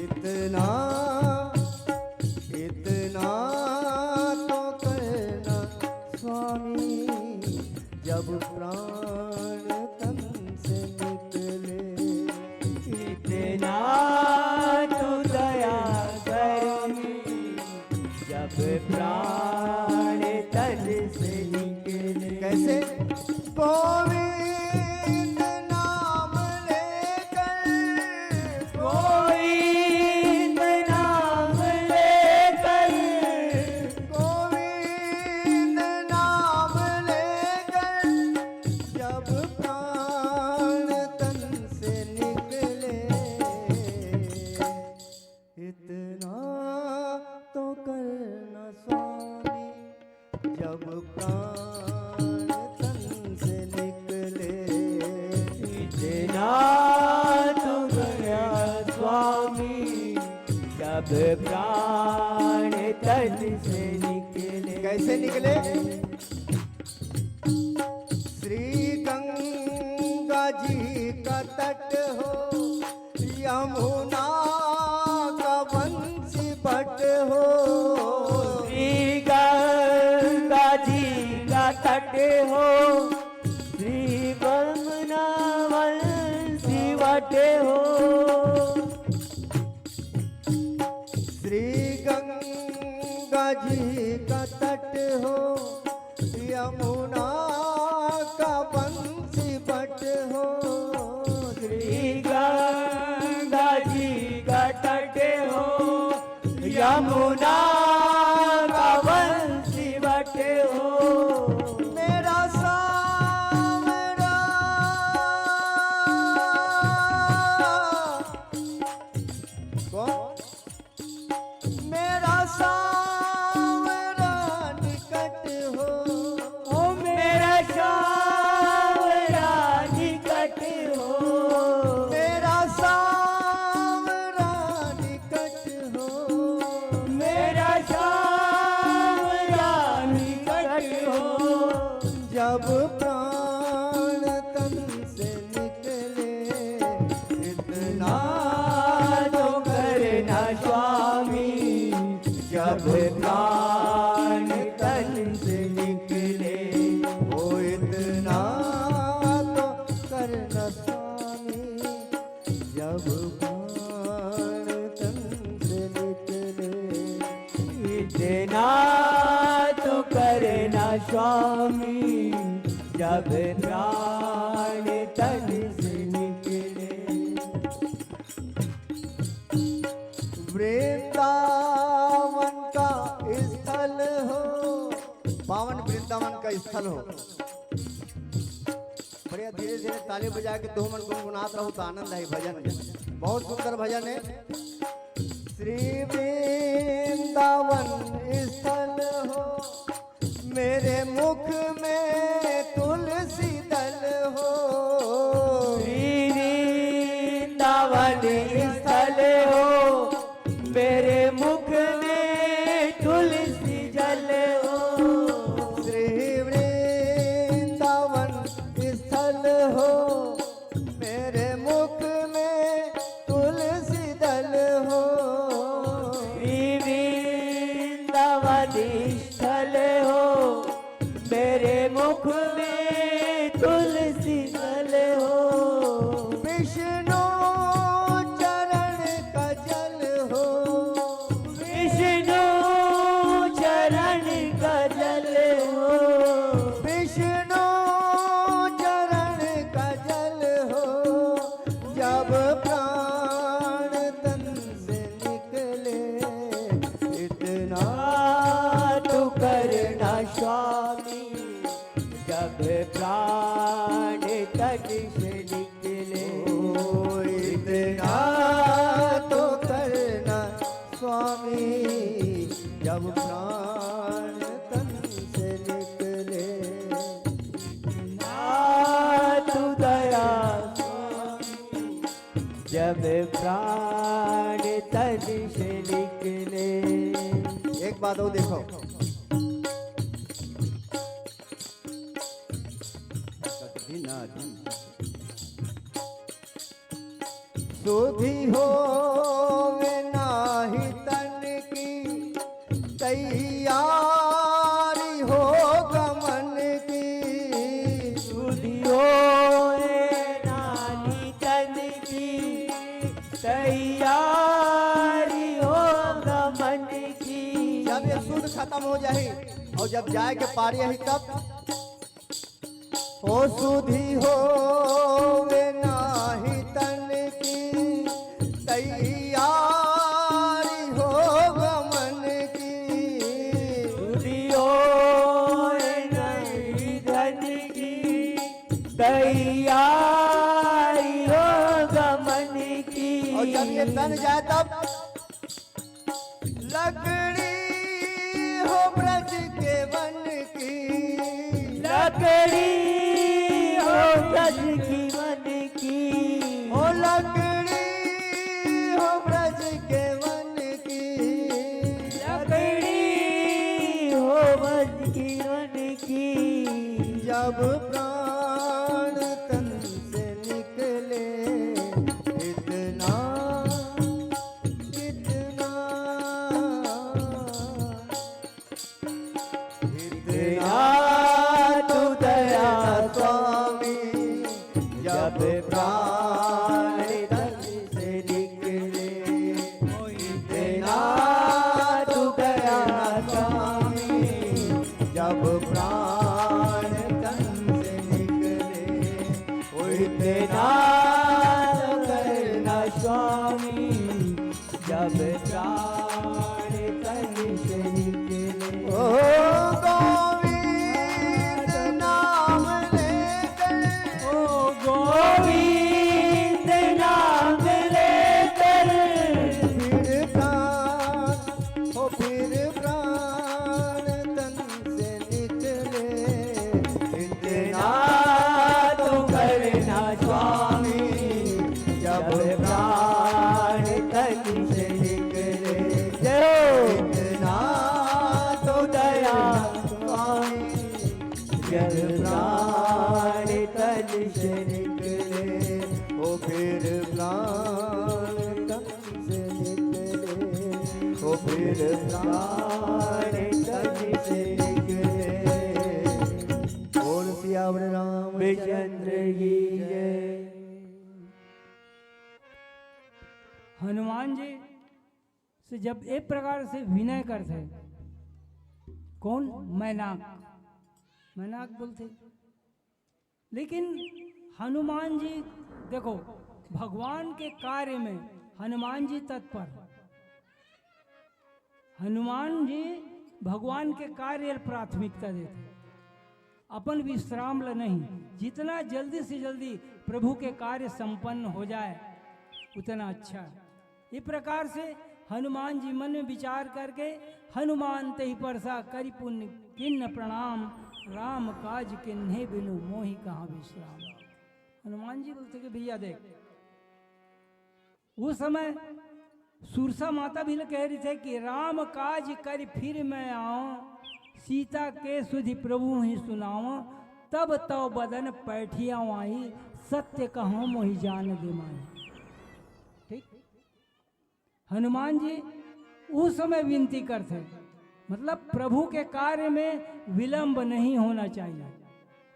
इतना, इतना तो करना स्वामी, जब प्राण तन से निकले। इतना तो दया स्वामी, जब प्राण तन से निकले। कैसे? गोविंद नाम लेकर, गोविंद नाम लेकर, गोविंद नाम लेकर, जब प्राण तन से निकले। इतना तो करना स्वामी, जब प्राण तन से निकले। इतना तो करना स्वामी, जब प्राण तन से निकले। कैसे निकले? श्री गंगा जी का तट हो, यमुना का बंसी बट हो। श्री गंगा जी का तट हो, श्री यमुना बंसी बट हो। श्री गंगा जी का तट हो, यमुना का बंसी बट हो। श्री गंगा जी का तट हो, यमुना का बंसी बट हो। मेरा सावरा, कौन? मेरा सावरा निकट हो, ओ मेरा सावरा निकट हो, मेरा सावरा निकट हो, मेरा सावरा निकट हो। जब प्राण तन से निकले, इतना तो करना स्वामी, जब प्राण तन से निकले। ओ इतना तो करना स्वामी, जब प्राण तन से निकले। इतना तो करना स्वामी, जब प्राण तन से निकले। वृंदावन का स्थल हो, पावन वृंदावन का स्थल हो। बढ़िया, धीरे धीरे ताली बजा के दो मन गुनगुनात रहो तो आनंद है भजन में। बहुत सुंदर भजन है। श्री वृंदावन स्थल हो, मेरे मुख में तुलसी दल हो। श्री वृंदावन स्थल हो, मेरे मुख में तुलसी जल हो। श्री वृंदावन स्थल हो, मेरे मुख में तुलसी दल हो। श्री वृंदावन स्थल हो, मेरे मुख में तुलसी दल हो। विष्णु चरण से निकले। ओ, इतना तो करना स्वामी, जब प्राण तन से निकले। ना तू दया स्वामी, जब प्राण तन से निकले। एक बात और देखो, सुधि होवे नाही तन की, तैयारी हो गमन की। सुधि होवे नाही तन की, तैयारी हो गमन की। जब ये सुध खत्म हो जाही और जब जाए के पारी आही तब। ओ सुधि होवे नाही तन की, तैयारी हो गमन की। सुधि होवे नाही तन की, तैयारी हो गमन की। और जब ये तन जाए तब। लकड़ी हो ब्रज के वन की। लकड़ी हो ब्रज की वन की। ओ लकड़ी हो ब्रज के वन की। लकड़ी हो ब्रज की वन की। जब प्राण तन से निकले, इतना, इतना, इतना तू दया स्वामी, जब प्राण तन से निकले। इतना तू दया स्वामी, जब प्राण तन से निकले। ओ इतना तो करना स्वामी, जब प्राण तन से निकले। ओ गोविंद नाम लेकर, ओ गोविंद नाम लेकर, फिर प्राण, ओ फिर प्राण तन से निकले। इतना तो करना स्वामी, जब प्राण तन से निकले। जय हो। इतना तो दया स्वामी, जब प्राण तन से निकले। ओ फिर प्राण तन से निकले, ओ फिर प्राण तन से निकले। बोल सियावर रामचंद्र की जय। हनुमान जी से जब एक प्रकार से विनय करते, कौन? मैनाक, मैनाक बोलते। लेकिन हनुमान जी, देखो, भगवान के कार्य में हनुमान जी तत्पर। हनुमान जी भगवान के कार्य ल प्राथमिकता देते, अपन विश्राम ल नहीं। जितना जल्दी से जल्दी प्रभु के कार्य संपन्न हो जाए, उतना अच्छा है। इस प्रकार से हनुमान जी मन में विचार करके, हनुमान तेहि परसा करि पुनि कीन्ह प्रणाम, राम काज कीन्हे बिनु मोहि कहाँ विश्राम। हनुमान जी बोलते कि भैया देख, उस समय सुरसा माता भी कह रही थे कि राम काज करि फिर मैं आऊं, सीता के सुधि प्रभु ही सुनाऊं, तब तव बदन पैठिया आई, सत्य कहूं मोहि जान दे माई। ठीक, हनुमान जी उस समय विनती करते, मतलब प्रभु के कार्य में विलंब नहीं होना चाहिए।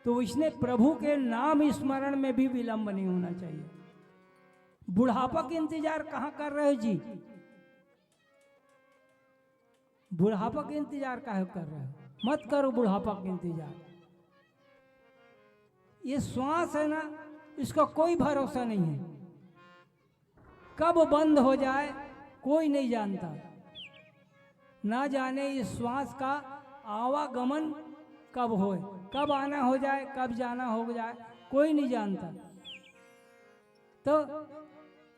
तो इसने प्रभु के नाम स्मरण में भी विलंब नहीं होना चाहिए। बुढ़ापा के इंतजार कहाँ कर रहे हो जी? बुढ़ापा के इंतजार काहे कर रहे हो? मत करो बुढ़ापा के इंतजार। ये श्वास है ना, इसका कोई भरोसा नहीं है, कब बंद हो जाए कोई नहीं जानता। ना जाने इस श्वास का आवागमन कब होए, कब आना हो जाए, कब जाना हो जाए, कोई नहीं जानता। तो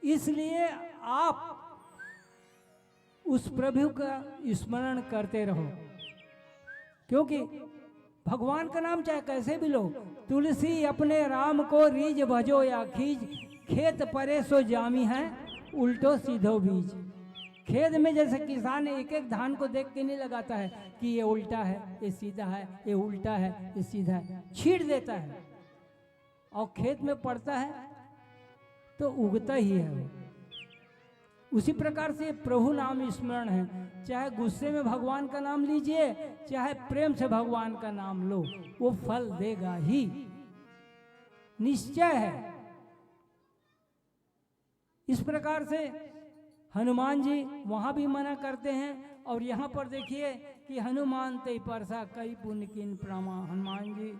इसलिए आप उस प्रभु का स्मरण करते रहो, क्योंकि भगवान का नाम चाहे कैसे भी लो। तुलसी अपने राम को रीझ, भजो या खीझ, खेत परे सो जामी है उल्टो सीधो बीज। खेत में जैसे किसान एक एक धान को देख के नहीं लगाता है कि ये उल्टा है, ये सीधा है, ये उल्टा है, ये सीधा है, छीट देता है और खेत में पड़ता है तो उगता ही है वो। उसी प्रकार से प्रभु नाम स्मरण है, चाहे गुस्से में भगवान का नाम लीजिए, चाहे प्रेम से भगवान का नाम लो, वो फल देगा ही, निश्चय है। इस प्रकार से हनुमान जी वहां भी मना करते हैं और यहाँ पर देखिए कि हनुमान ते परसा करी पुनि कीन्ह प्रणाम। हनुमान जी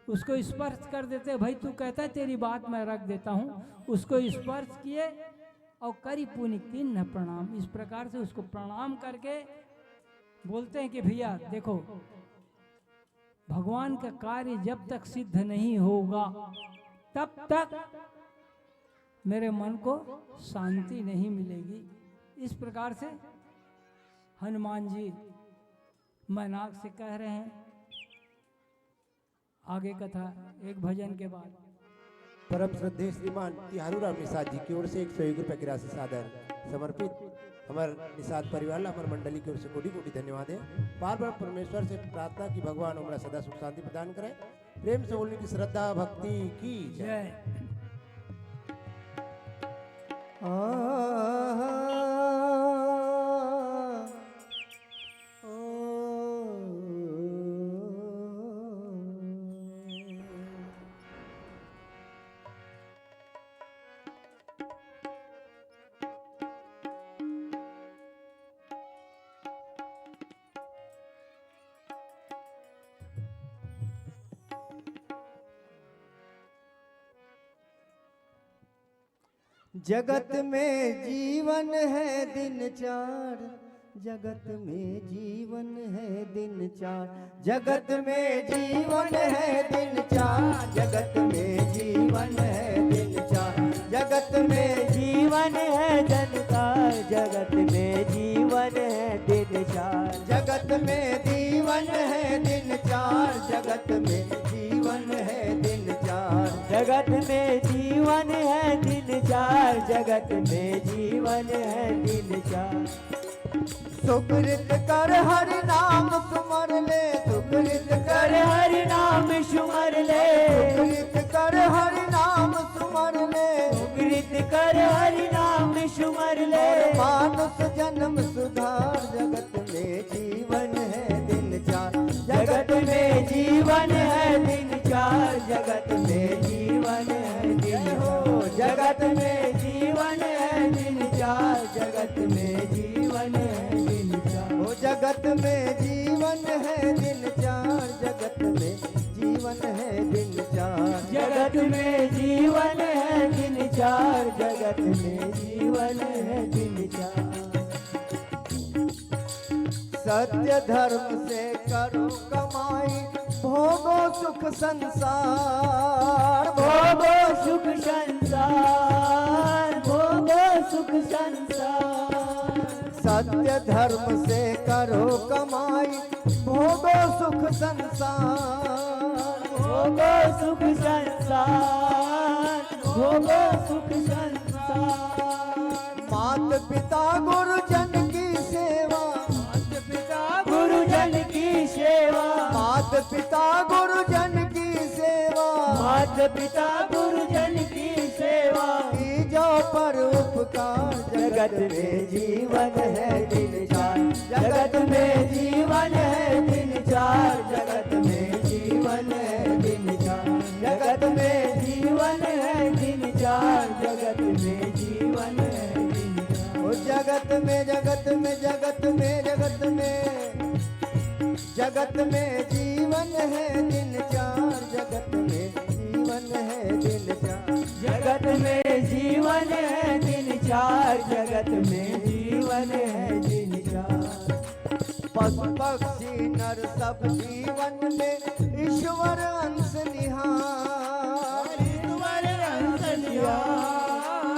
उसको स्पर्श कर देते हैं, भाई तू कहता है तेरी बात मैं रख देता हूँ, उसको स्पर्श किए और करी पुनि कीन्ह प्रणाम। इस प्रकार से उसको प्रणाम करके बोलते हैं कि भैया देखो, भगवान का कार्य जब तक सिद्ध नहीं होगा तब तक मेरे मन को शांति नहीं मिलेगी। इस प्रकार से हनुमान जी मैनाक से कह रहे हैं। आगे कथा एक भजन के बाद। परम श्रद्धेय श्रीमान तिहारू राम निषाद जी की ओर से एक सौ एक रुपए की राशि सादर समर्पित। हमर निषाद परिवार ला हमर मंडली की ओर से कोटि कोटि धन्यवाद है। बार बार परमेश्वर से प्रार्थना कि भगवान हमरा सदा सुख शांति प्रदान करे। प्रेम से बोलने की श्रद्धा भक्ति की जय। जय। जगत में जीवन है दिन चार, जगत में जीवन है दिन चार, जगत में जीवन है दिन चार, जगत में जीवन है दिन चार, जगत में जीवन है दिन चार, जगत में जीवन है दिन चार, जगत में जीवन है दिन चार, जगत में जीवन है दिन चार, जगत में जीवन है दिन चार, जगत में जीवन है दिन चार। सुकृत कर हरि नाम सुमर ले, सुकृत कर हरि नाम सुमर ले, सुकृत कर हरि नाम सुमर ले, सुकृत कर हरि नाम सुमर ले। मानुष जन्म सुधार, जगत में जीवन है दिन चार, जगत में जीवन है दिन चार, जगत में जीवन है दिन हो, जगत में जीवन है दिन चार, जगत में जीवन है दिन चार। ओ जगत में जीवन है दिन चार, जगत में जीवन है दिन चार, जगत में जीवन है दिन चार, जगत में जीवन है दिन चार। सत्य धर्म से करो कमाई, भोगो सुख संसार, भोगो सुख संसार, भोगो सुख संसार। सत्य धर्म से करो कमाई, भोगो सुख संसार, भोगो सुख संसार, भोगो सुख संसार। मात पिता गुरुजन की सेवा, मात पिता गुरुजन की सेवा, मात पिता गुरुजन की सेवा, मात पिता गुरुजन की सेवा। कीजो पर उपकार, जगत में जीवन है दिन चार, जगत में जीवन है दिन चार, जगत में जीवन है दिन चार, जगत में जीवन है दिन चार, जगत में जीवन है दिन चार। ओ जगत में, जगत में, जगत में, जगत में, जगत में जीवन है दिन चार, जगत में जीवन है दिन चार, जगत में जीवन है दिन चार, जगत में जीवन है दिन चार। पशु पक्षी नर सब जीवन में ईश्वर अंश निहार, ईश्वर अंश निहार।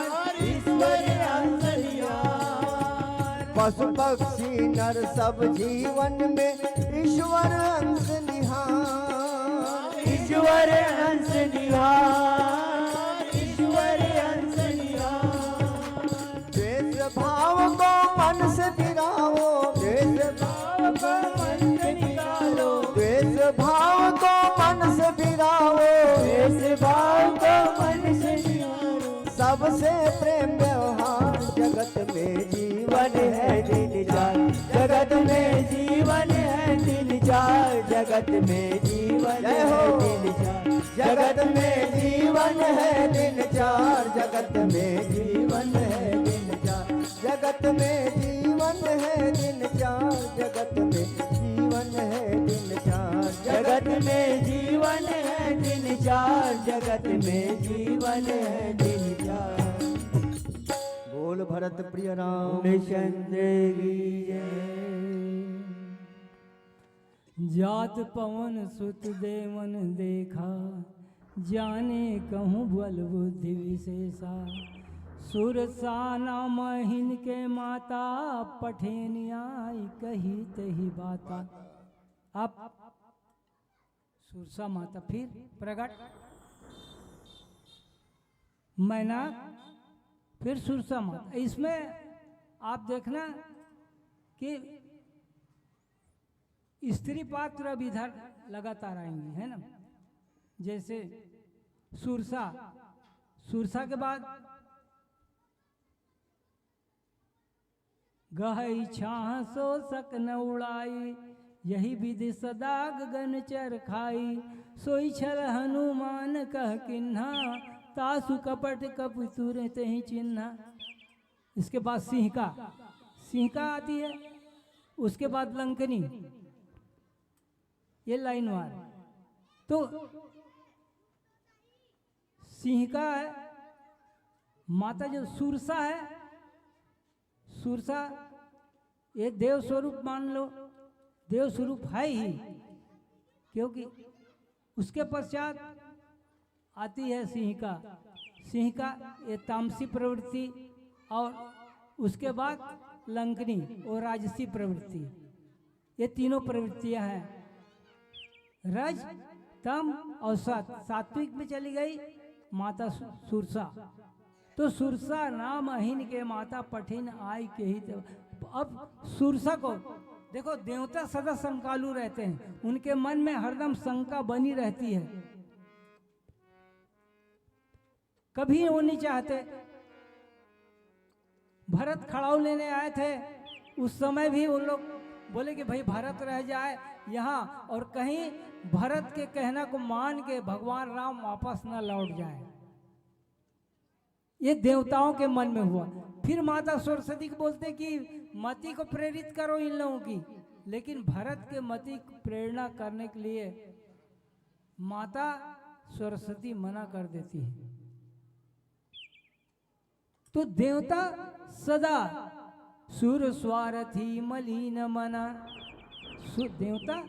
पशु पक्षी नर सब जीवन में ईश्वर अंश निहार। ईश्वर अंश निहार, ईश्वर अंश निहार। द्वेष भाव को मन से गिराओ, द्वेष भाव को मन से निकालो। द्वेष भाव को मन से गिराओ, द्वेष भाव को मन से निकालो। सबसे प्रेम व्यवहार जगत में जीवन है दिन चार। जगत में जीवन है दिन चार, जगत में जीवन है दिन चार। जगत में जीवन है दिन चार, जगत में जीवन है दिन चार। जगत में जीवन है दिन चार, जगत में जीवन है दिन चार। जगत में जीवन है दिन चार, जगत में जीवन है दिन चार। बोल भरत प्रिय राम चंद्र की जय। जात पवन सुत देवन देखा, जाने कहूँ बल बुद्धि विशेषा। सुरसा नाम हिनके माता, पठेन आई कही तही बाता। अब सुरसा माता फिर प्रकट, मैना फिर सुरसा माता। इसमें आप देखना कि स्त्री पात्र अब इधर लगातार आएंगी, है ना? जैसे सुरसा, सुरसा के बाद गहई छाह सोसक न उड़ाई, यही विधि सदा गगन चर खाई। सोई छल हनुमान कह किन्हा, तासु कपट कपि तुरत ही चिन्हा। इसके बाद सिंहिका, सिंहिका आती है, उसके बाद लंकनी, ये लाइनवार। तो सिंहिका है, माता जो सुरसा है, सुरसा ये देव स्वरूप मान लो, देव स्वरूप है ही, क्योंकि उसके पश्चात आती है सिंहिका। सिंहिका ये तामसी प्रवृत्ति, और उसके बाद लंकनी, वो राजसी प्रवृत्ति। ये तीनों प्रवृत्तियां हैं, रज, तम और सत। सात्विक में चली गई माता सु-, सुरसा। तो सुरसा नाम अहिन के माता, पठिन आई केहि ते। अब सुरसा को देखो, देवता सदा शंकालु रहते हैं, उनके मन में हरदम शंका बनी रहती है, कभी वो नहीं चाहते। भरत खड़ाऊ लेने आए थे, उस समय भी उन लोग बोले कि भाई, भरत रह जाए यहाँ, और कहीं भरत के कहना को मान के भगवान राम वापस न लौट जाए। ये देवताओं के मन में हुआ। फिर माता सरस्वती को बोलते कि मति को प्रेरित करो इन लोगों की, लेकिन भरत के मति को प्रेरणा करने के लिए माता सरस्वती मना कर देती है। तो देवता सदा सुर स्वार्थी मलिन मना। सु-, देवता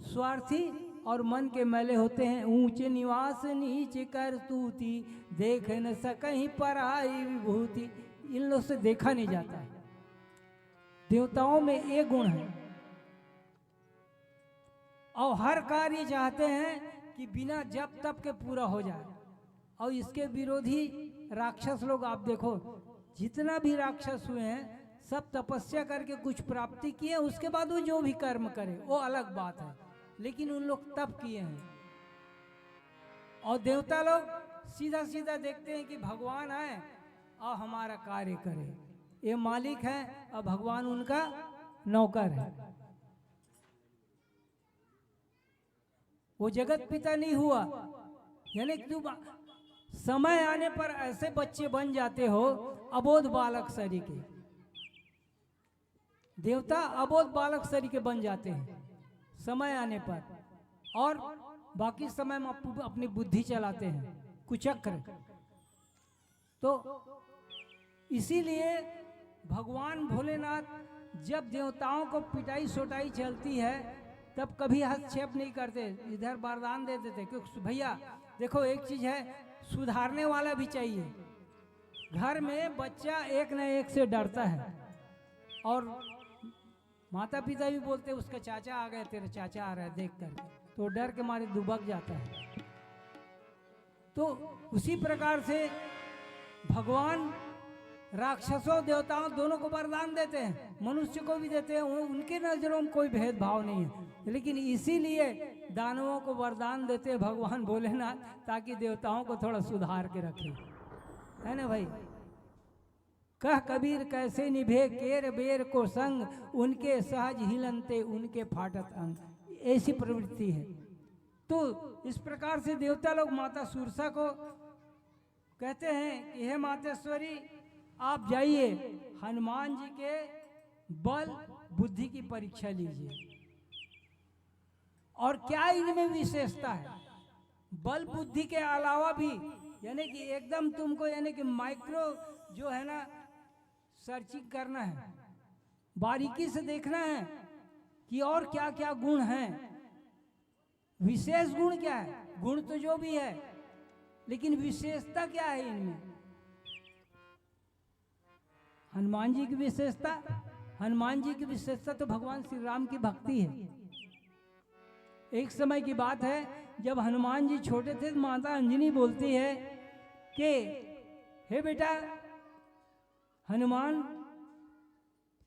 स्वार्थी और मन के मैले होते हैं। ऊंच निवास नीच करतूती, देख न सकहीं पराई विभूति। इन लोग से देखा नहीं जाता है। देवताओं में ये गुण है। और हर कार्य चाहते हैं कि बिना जप तप के पूरा हो जाए। और इसके विरोधी राक्षस लोग, आप देखो, जितना भी राक्षस हुए हैं, सब तपस्या करके कुछ प्राप्ति किए, उसके बाद वो जो भी कर्म करे, वो अलग बात है, लेकिन उन लोग तप किए हैं। और देवता लोग सीधा सीधा देखते हैं कि भगवान आए और हमारा कार्य करे। ये मालिक है और भगवान उनका नौकर है। वो जगत पिता नहीं हुआ। यानी कि तुम समय आने पर ऐसे बच्चे बन जाते हो, अबोध बालक सरीके। देवता अबोध बालक सरीके बन जाते हैं समय आने पर, और बाकी समय में अप-, अपनी बुद्धि चलाते हैं, कुचक्र। तो इसीलिए भगवान भोलेनाथ जब देवताओं को पिटाई सोटाई चलती है, तब कभी हस्तक्षेप नहीं करते, इधर वरदान दे देते। क्योंकि भैया देखो, एक चीज है, सुधारने वाला भी चाहिए। घर में बच्चा एक न एक से डरता है, और माता पिता भी बोलते, "उसका चाचा आ गए, तेरा चाचा आ रहा है," देख कर, तो डर के मारे दुबक जाता है। तो उसी प्रकार से भगवान राक्षसों देवताओं दोनों को वरदान देते हैं, मनुष्य को भी देते हैं, उन-, उनके नजरों में कोई भेदभाव नहीं है। लेकिन इसीलिए दानवों को वरदान देते हैं भगवान भोलेनाथ, ताकि देवताओं को थोड़ा सुधार के रखें, है ना भाई? कह कबीर कैसे निभे केर बेर को संग, उनके सहज हिलनते उनके फाटत अंग। ऐसी प्रवृत्ति है। तो इस प्रकार से देवता लोग माता सुरसा को कहते हैं कि हे मातेश्वरी, आप जाइए, हनुमान जी के बल बुद्धि की परीक्षा लीजिए। और क्या इनमें विशेषता है? बल बुद्धि के अलावा भी, यानी कि एकदम तुमको, यानी कि माइक्रो जो है ना, सर्चिंग करना है, बारीकी से देखना है कि और क्या क्या गुण हैं, विशेष गुण क्या है। गुण तो जो भी है, लेकिन विशेषता क्या है इनमें? हनुमान जी की विशेषता, हनुमान जी की विशेषता तो भगवान श्री राम की भक्ति है। एक समय की बात है, जब हनुमान जी छोटे थे, तो माता अंजनी बोलती है कि हे बेटा हनुमान,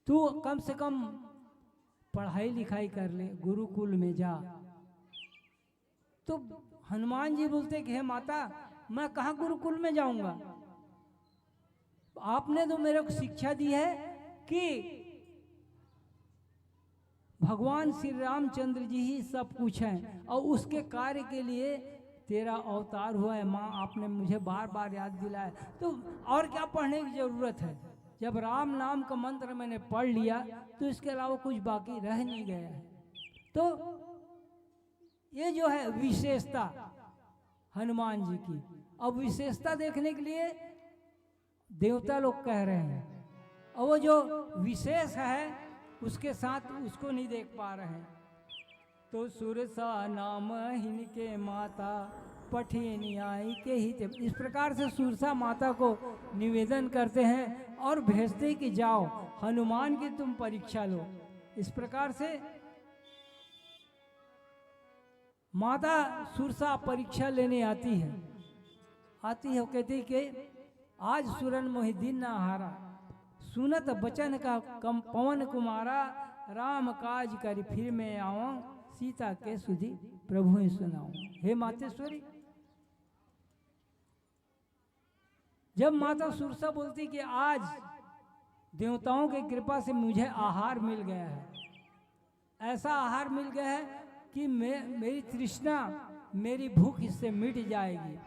तू कम से कम पढ़ाई लिखाई कर ले, गुरुकुल में जा। तो हनुमान जी बोलते कि हे माता, मैं कहाँ गुरुकुल में जाऊंगा? आपने तो मेरे को शिक्षा दी है कि भगवान श्री रामचंद्र जी ही सब कुछ हैं और उसके कार्य के लिए तेरा अवतार हुआ है माँ, आपने मुझे बार बार याद दिलाया। तो और क्या पढ़ने की जरूरत है? जब राम नाम का मंत्र मैंने पढ़ लिया, तो इसके अलावा कुछ बाकी रह नहीं गया है। तो ये जो है विशेषता हनुमान जी की, अब विशेषता देखने के लिए देवता लोग कह रहे हैं, और वो जो विशेष है, उसके साथ उसको नहीं देख पा रहे हैं। तो सुरसा नाम हिनके माता, पठे न्याय के हित। इस प्रकार से सुरसा माता को निवेदन करते हैं और भेजते कि जाओ, हनुमान की तुम परीक्षा लो। इस प्रकार से माता सुरसा परीक्षा लेने आती है, आती है, कहती कि आज सुरन मोहि दिन ना हारा, सुनत बचन का कम पवन कुमारा, राम काज करि फिर मैं आवं, सीता के सुधि प्रभु ही सुनाऊं। हे मातेश्वरी, जब माता सुरसा बोलती कि आज देवताओं की कृपा से मुझे आहार मिल गया है, ऐसा आहार मिल गया है कि मैं, मेरी तृष्णा, मेरी भूख इससे मिट जाएगी,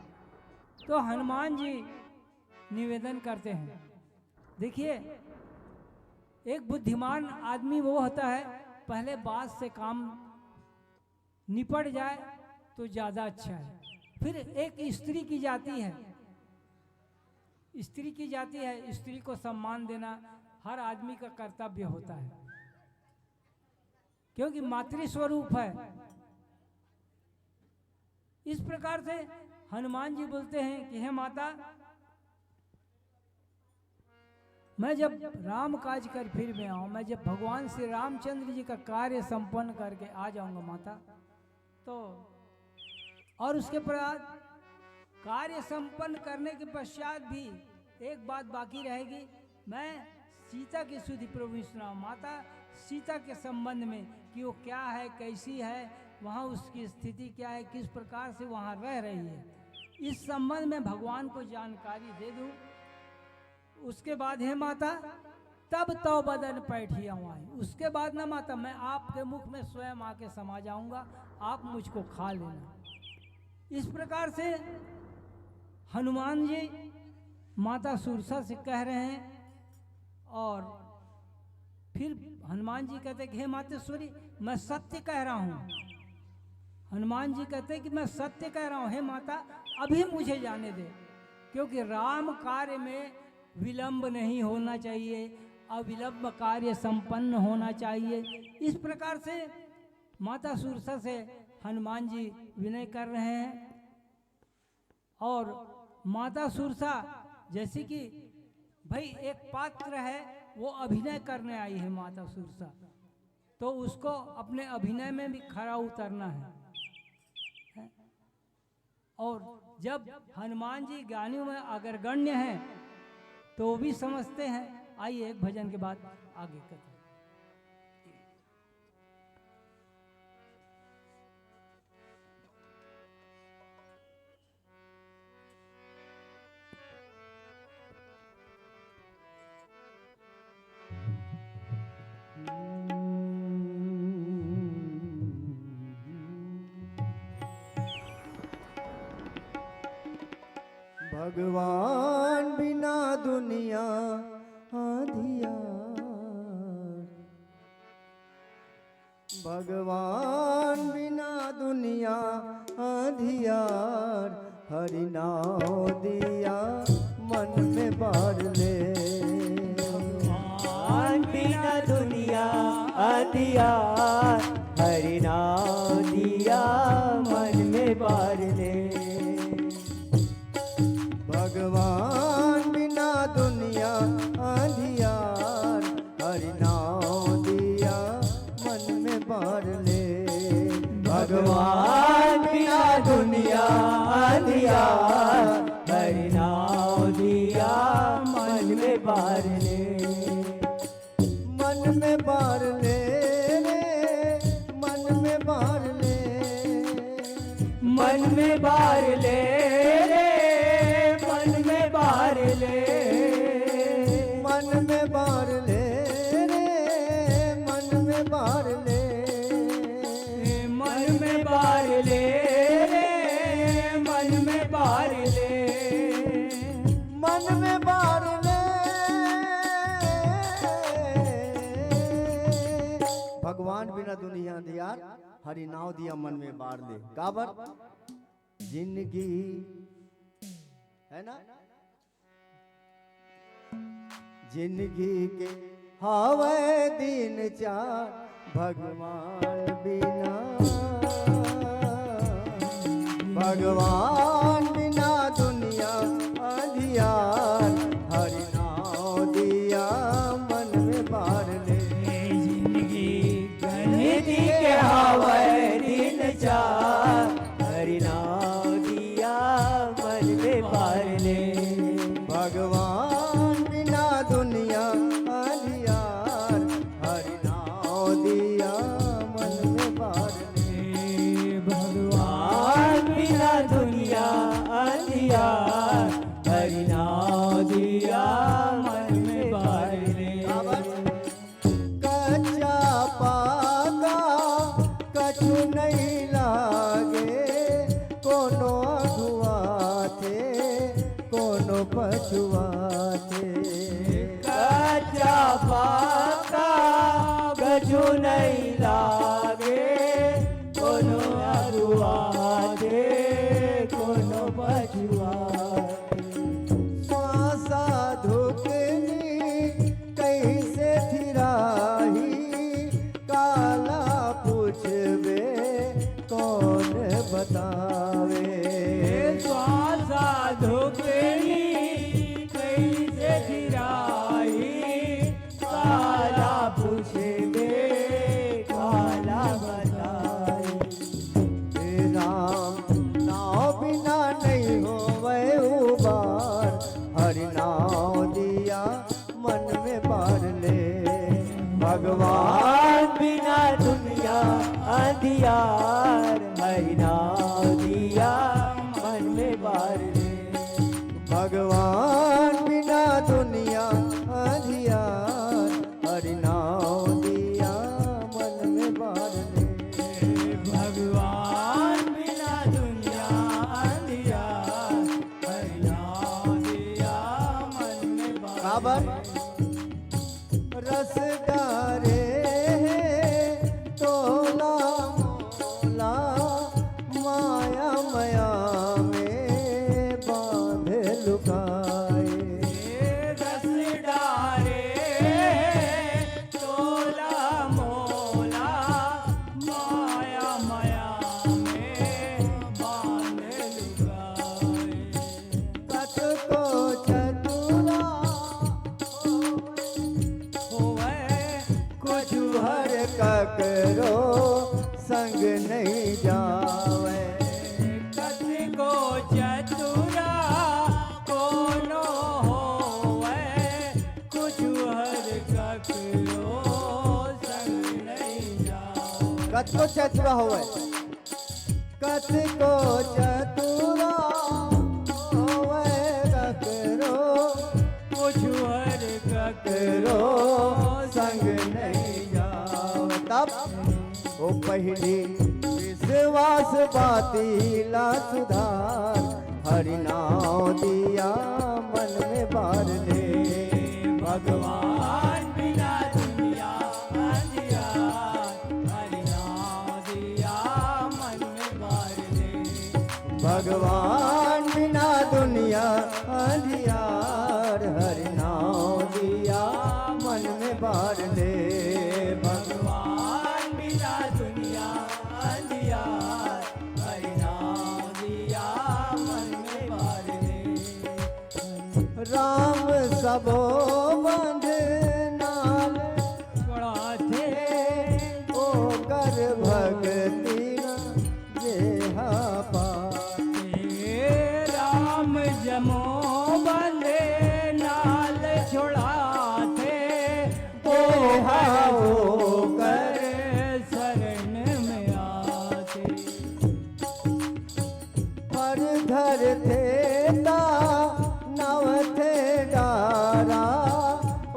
तो हनुमान जी निवेदन करते हैं। देखिए, एक बुद्धिमान आदमी वो होता है, पहले बात से काम निपट जाए तो ज़्यादा अच्छा है। फिर एक स्त्री की जाति है, स्त्री की जाति है, स्त्री को सम्मान देना हर आदमी का कर्तव्य होता है, क्योंकि मातृ स्वरूप है। इस प्रकार से हनुमान जी बोलते हैं कि हे माता, मैं जब राम काज कर फिर मैं आऊं, मैं जब भगवान श्री रामचंद्र जी का कार्य संपन्न करके आ जाऊंगा माता, तो और उसके बाद कार्य संपन्न करने के पश्चात भी एक बात बाकी रहेगी, मैं सीता की सुधि प्रभु ही सुनाऊं। माता सीता के संबंध में कि वो क्या है, कैसी है, वहाँ उसकी स्थिति क्या है, किस प्रकार से वहाँ रह रही है, इस संबंध में भगवान को जानकारी दे दूं। उसके बाद हे माता, तब तव बदन पैठिया आई। उसके बाद ना माता, मैं आपके मुख में स्वयं आके समा जाऊंगा, आप मुझको खा लेना। इस प्रकार से हनुमान जी माता सुरसा से कह रहे हैं। और फिर हनुमान जी कहते कि हे मातेश्वरी, मैं सत्य कह रहा हूँ। हनुमान जी कहते कि मैं सत्य कह रहा हूँ, हे माता, अभी मुझे जाने दे, क्योंकि राम कार्य में विलंब नहीं होना चाहिए, अविलंब कार्य संपन्न होना चाहिए। इस प्रकार से माता सुरसा से हनुमान जी विनय कर रहे हैं। और माता सुरसा, जैसे कि भाई एक पात्र है, वो अभिनय करने आई है माता सुरसा, तो उसको अपने अभिनय में भी खरा उतरना है, है? और जब हनुमान जी ज्ञानियों में अग्रगण्य हैं, तो वो भी समझते हैं। आइए, एक भजन के बाद आगे कथा। भगवान बिना दुनिया अंधियार। भगवान बिना दुनिया अंधियार, हरि नाव दिया मन में बार ले। भगवान बिना दुनिया अंधियार, हरि नाव दिया मन में बार ले। भगवान बिना दुनिया अंधियार, हरि नाव दिया मन में बार ले। भगवान बिना दुनिया अंधियार, हरि नाव दिया मन में बार ले। मन में बार ले रे, मन में बार ले। मन में बार ले रे, मन में बार ले। मन में बार ले रे, मन में बार ले। मन में बार ले रे, मन में बार ले। मन में बार ले। भगवान बिना दुनिया अंधियार, हरि नाव दिया मन में बार ले। काबर? जिंदगी है ना, जिंदगी के हावय दिन चार, भगवान बिना, भगवान बिना दुनिया अंधियार, हरि नाव दिया मन में बार ले। जिंदगी गणित के हावय दिन चार, हरि नाव दिया मन में बार ले। भगवान बिना दुनिया अंधियार, हरि नाव दिया मन में बार ले। भगवान बिना दुनिया अंधियार, हरि नाव दिया मन में बार ले। कच्चा पाका कछु नहीं लागे, कोनो अगुआथे, कोनो पछुआथे। कच्चा पाका कछु नहीं लागे, कोनो अगुआथे, कोनो पछुआथे। श्वासा धुकनी कैसे थिराही, काला पूछबे कौन बतावे। श्वासा धुकनी कैसे थिराही, काला पूछबे काला बताई। हे राम, नाव बिना नहीं होवै उबार, हरि नाव दिया मन में बार ले। भगवान बिना दुनिया अंधियार, हरि नाव दिया मन में बार ले। भगवान बिना दुनिया अंधियार, हरि नाव दिया मन में बार ले। भगवान बिना दुनिया अंधियार, हरि नाव दिया मन में बार ले। काबर? रस डारे हे तोला मोला, माया मया में बांध लुकाए। रस डारे हे तोला मोला, माया मया में बांध लुकाए। कतको चतुरा ककरो संग नहीं जावे। कतको चतुरा कोनो होवे, कुछ हर ककरो संग नहीं जावे। कतको चतुरा होवे, कतको चतुरा होवे ककरो, कुछ हर ककरो संग नहीं जावे। तब ओ पहिली विश्वास बाती ला सुधार, हरि नाव दिया मन में बार ले। भगवान बिना दुनिया अंधियार, हरि नाव दिया मन में बार ले। भगवान बिना दुनिया अंधियार, हरि नाव दिया मन में बार ले। भगवान बिना दुनिया अंधियार, हरि नाम दिया मन में बार ले। राम सबो बंध नाल छोड़ाथे, ओकर भक्ति न जेहा पाथे। राम जमो बंध नाल छोड़ाथे, तेहा ओकर शरण में आथे। पर धरथे ता नवथे डारा,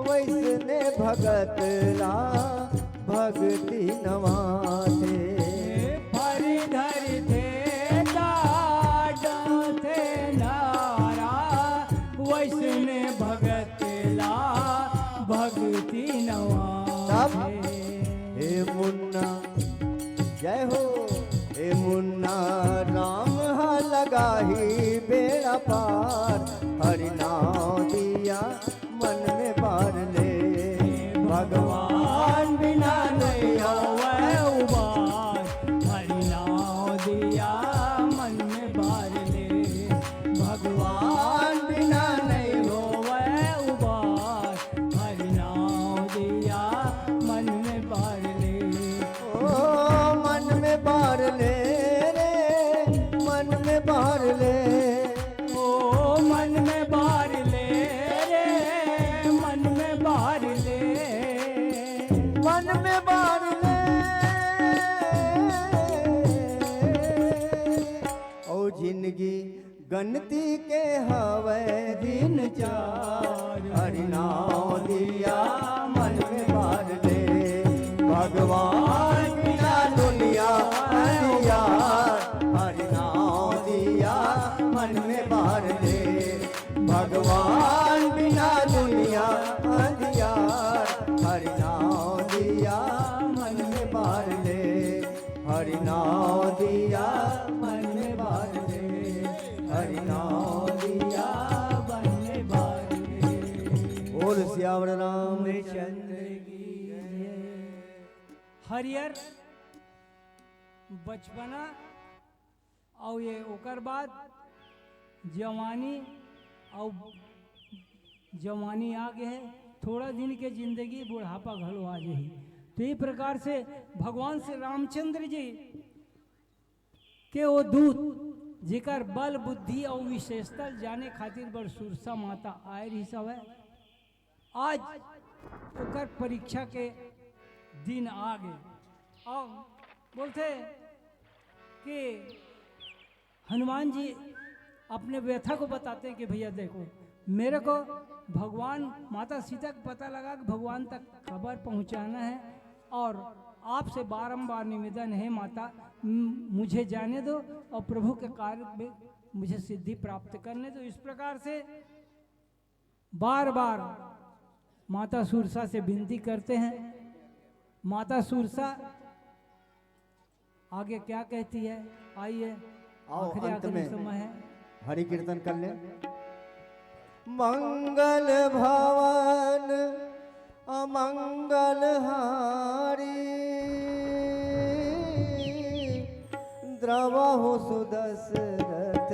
वैसने भगत ला भक्ति नवाथे। पर धरथे ता नवथे डारा, वैसने भगत ला भक्ति नवा। तब हे मुन्ना, जय हो। हे मुन्ना, राम हा लगाही बेड़ा पार, हरि नाव दिया मन में बार ले। भगवान बिना नहीं होवे उबार, हरि नाव दिया मन में बार ले। भगवान बिना नहीं होवे उबार, हरि नाव दिया मन में बार ले। ओ मन में बार ले रे, मन में बार ले। ओ मन में बार ले रे, मन में बार ले। मन में बार ले। ओ जिंदगी गनती के हवै दिन चार, हरि नाव दिया मन में बार ले। भगवान बिना दुनिया अंधियार, हरि नाव दिया मन में बार ले। भगवान बिना दुनिया अंधियार, हरि नाव दिया मन में बार ले। हरि नाव दिया मन में बार ले, हरि नाव दिया मन में बार ले। बोल सियावर रामचंद्र की जय। हरियर बचपना अउ ये ओकर बाद जवानी अउ जवानी आ गे हे, थोड़ा दिन के जिंदगी, बुढ़ापा घलो आ जाही। तो ये प्रकार से भगवान श्री रामचंद्र जी के वो दूत, जेकर बल बुद्धि अउ विशेषता जाने खातिर बर सुरसा माता आए रहिस हवय, आज ओकर परीक्षा के दिन आ गे। अउ बोलथे कि हनुमान जी अपने व्यथा को बताते हैं कि भैया देखो, मेरे को भगवान, माता सीता को पता लगा कि भगवान तक खबर पहुंचाना है, और आपसे बारंबार निवेदन है माता, म-, मुझे जाने दो और प्रभु के कार्य में मुझे सिद्धि प्राप्त करने दो। इस प्रकार से बार बार माता सुरसा से विनती करते हैं। माता सुरसा आगे क्या कहती है, आइए, आओ, आखिरी, अंत आखिरी में समय है। हरि कीर्तन कर ले। मंगल भवन अमंगल हारी, द्रवहु सुदशरथ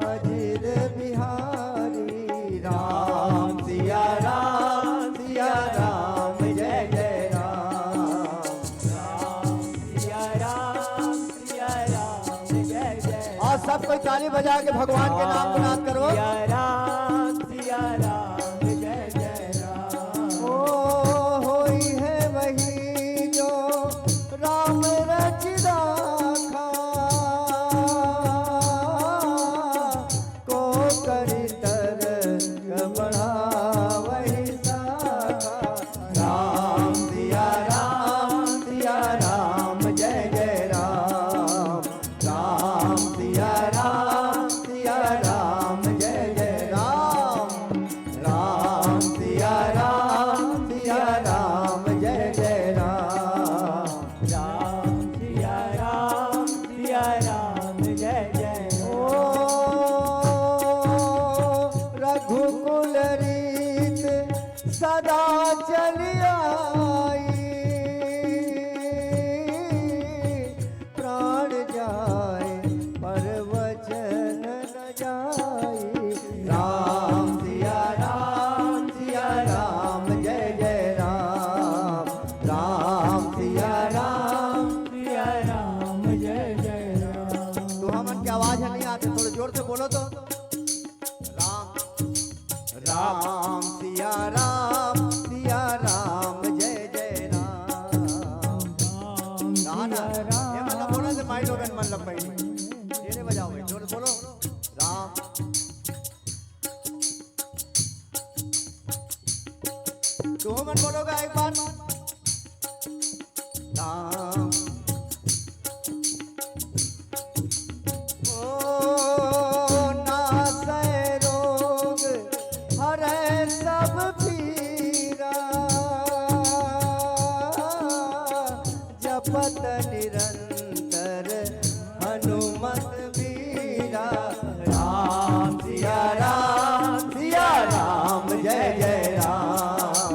अजिर बिहारी। राम सिया राम, सिया राम, जय जय राम। ताली बजा के भगवान के नाम गुणगान करो। सिया राम, सिया राम, जय जय राम। ओ होई है वही जो राम रचि राखा, को करी तरक बढ़ावहि शाखा। राम सिया राम, सिया राम, जय जय राम। राम सिया राम, सिया राम, जय जय राम। राम सिया राम, सिया राम, जय जय राम। राम सिया राम, सिया राम, जय जय। ओ रघुकुल रीत सदा चलि आई, प्राण जाय पर वचन न जाई। राम सिया राम, सिया राम, जय जय राम। राम सिया राम, सिया राम, जय जय राम। तो हमन के आवाज ह नहीं आते, थोड़ा जोर से बोलो तो। राम, राम सिया राम, सिया राम, जय जय राम। राम कहा ना? सिया राम। ये मतलब बोला से माइक लोगन मन लग पाई। ये नहीं बजाओ भाई, जोर से बोलो। राम। तुम मन बोलोगा एक बार? राम। ओ नासै रोग हरै सब पीरा, जपत निरंतर हनुमत वीरा। राम सिया राम, सिया राम, जय जय राम।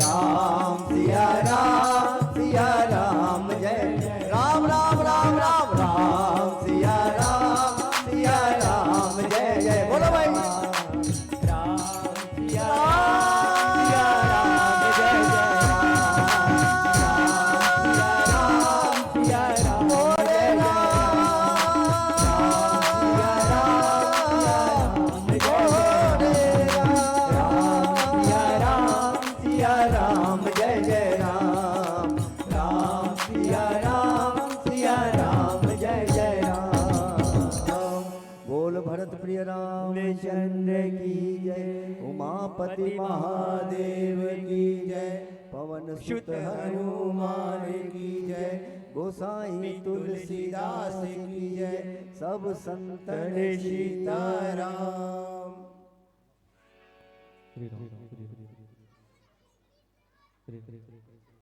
राम सिया राम, सिया राम, जय जय राम। राम राम राम राम, राम सिया राम, सिया राम, जय जय। बोलो भाई। राम सिया राम, सिया राम, जय जय राम। राम सिया राम, सिया राम, जय जय राम। राम सिया राम, सिया राम, जय जय राम। राम सिया राम, सिया राम, जय जय राम। राम सिया राम, सिया राम, जय जय राम। बोल भरत प्रिय रामचंद्र की जय, उमापति महादेव की जय, पवन सुत हनुमान की जय, गोसाई तुलसीदास की जय, सब संतन सीताराम। श्री राम, श्री राम, श्री राम।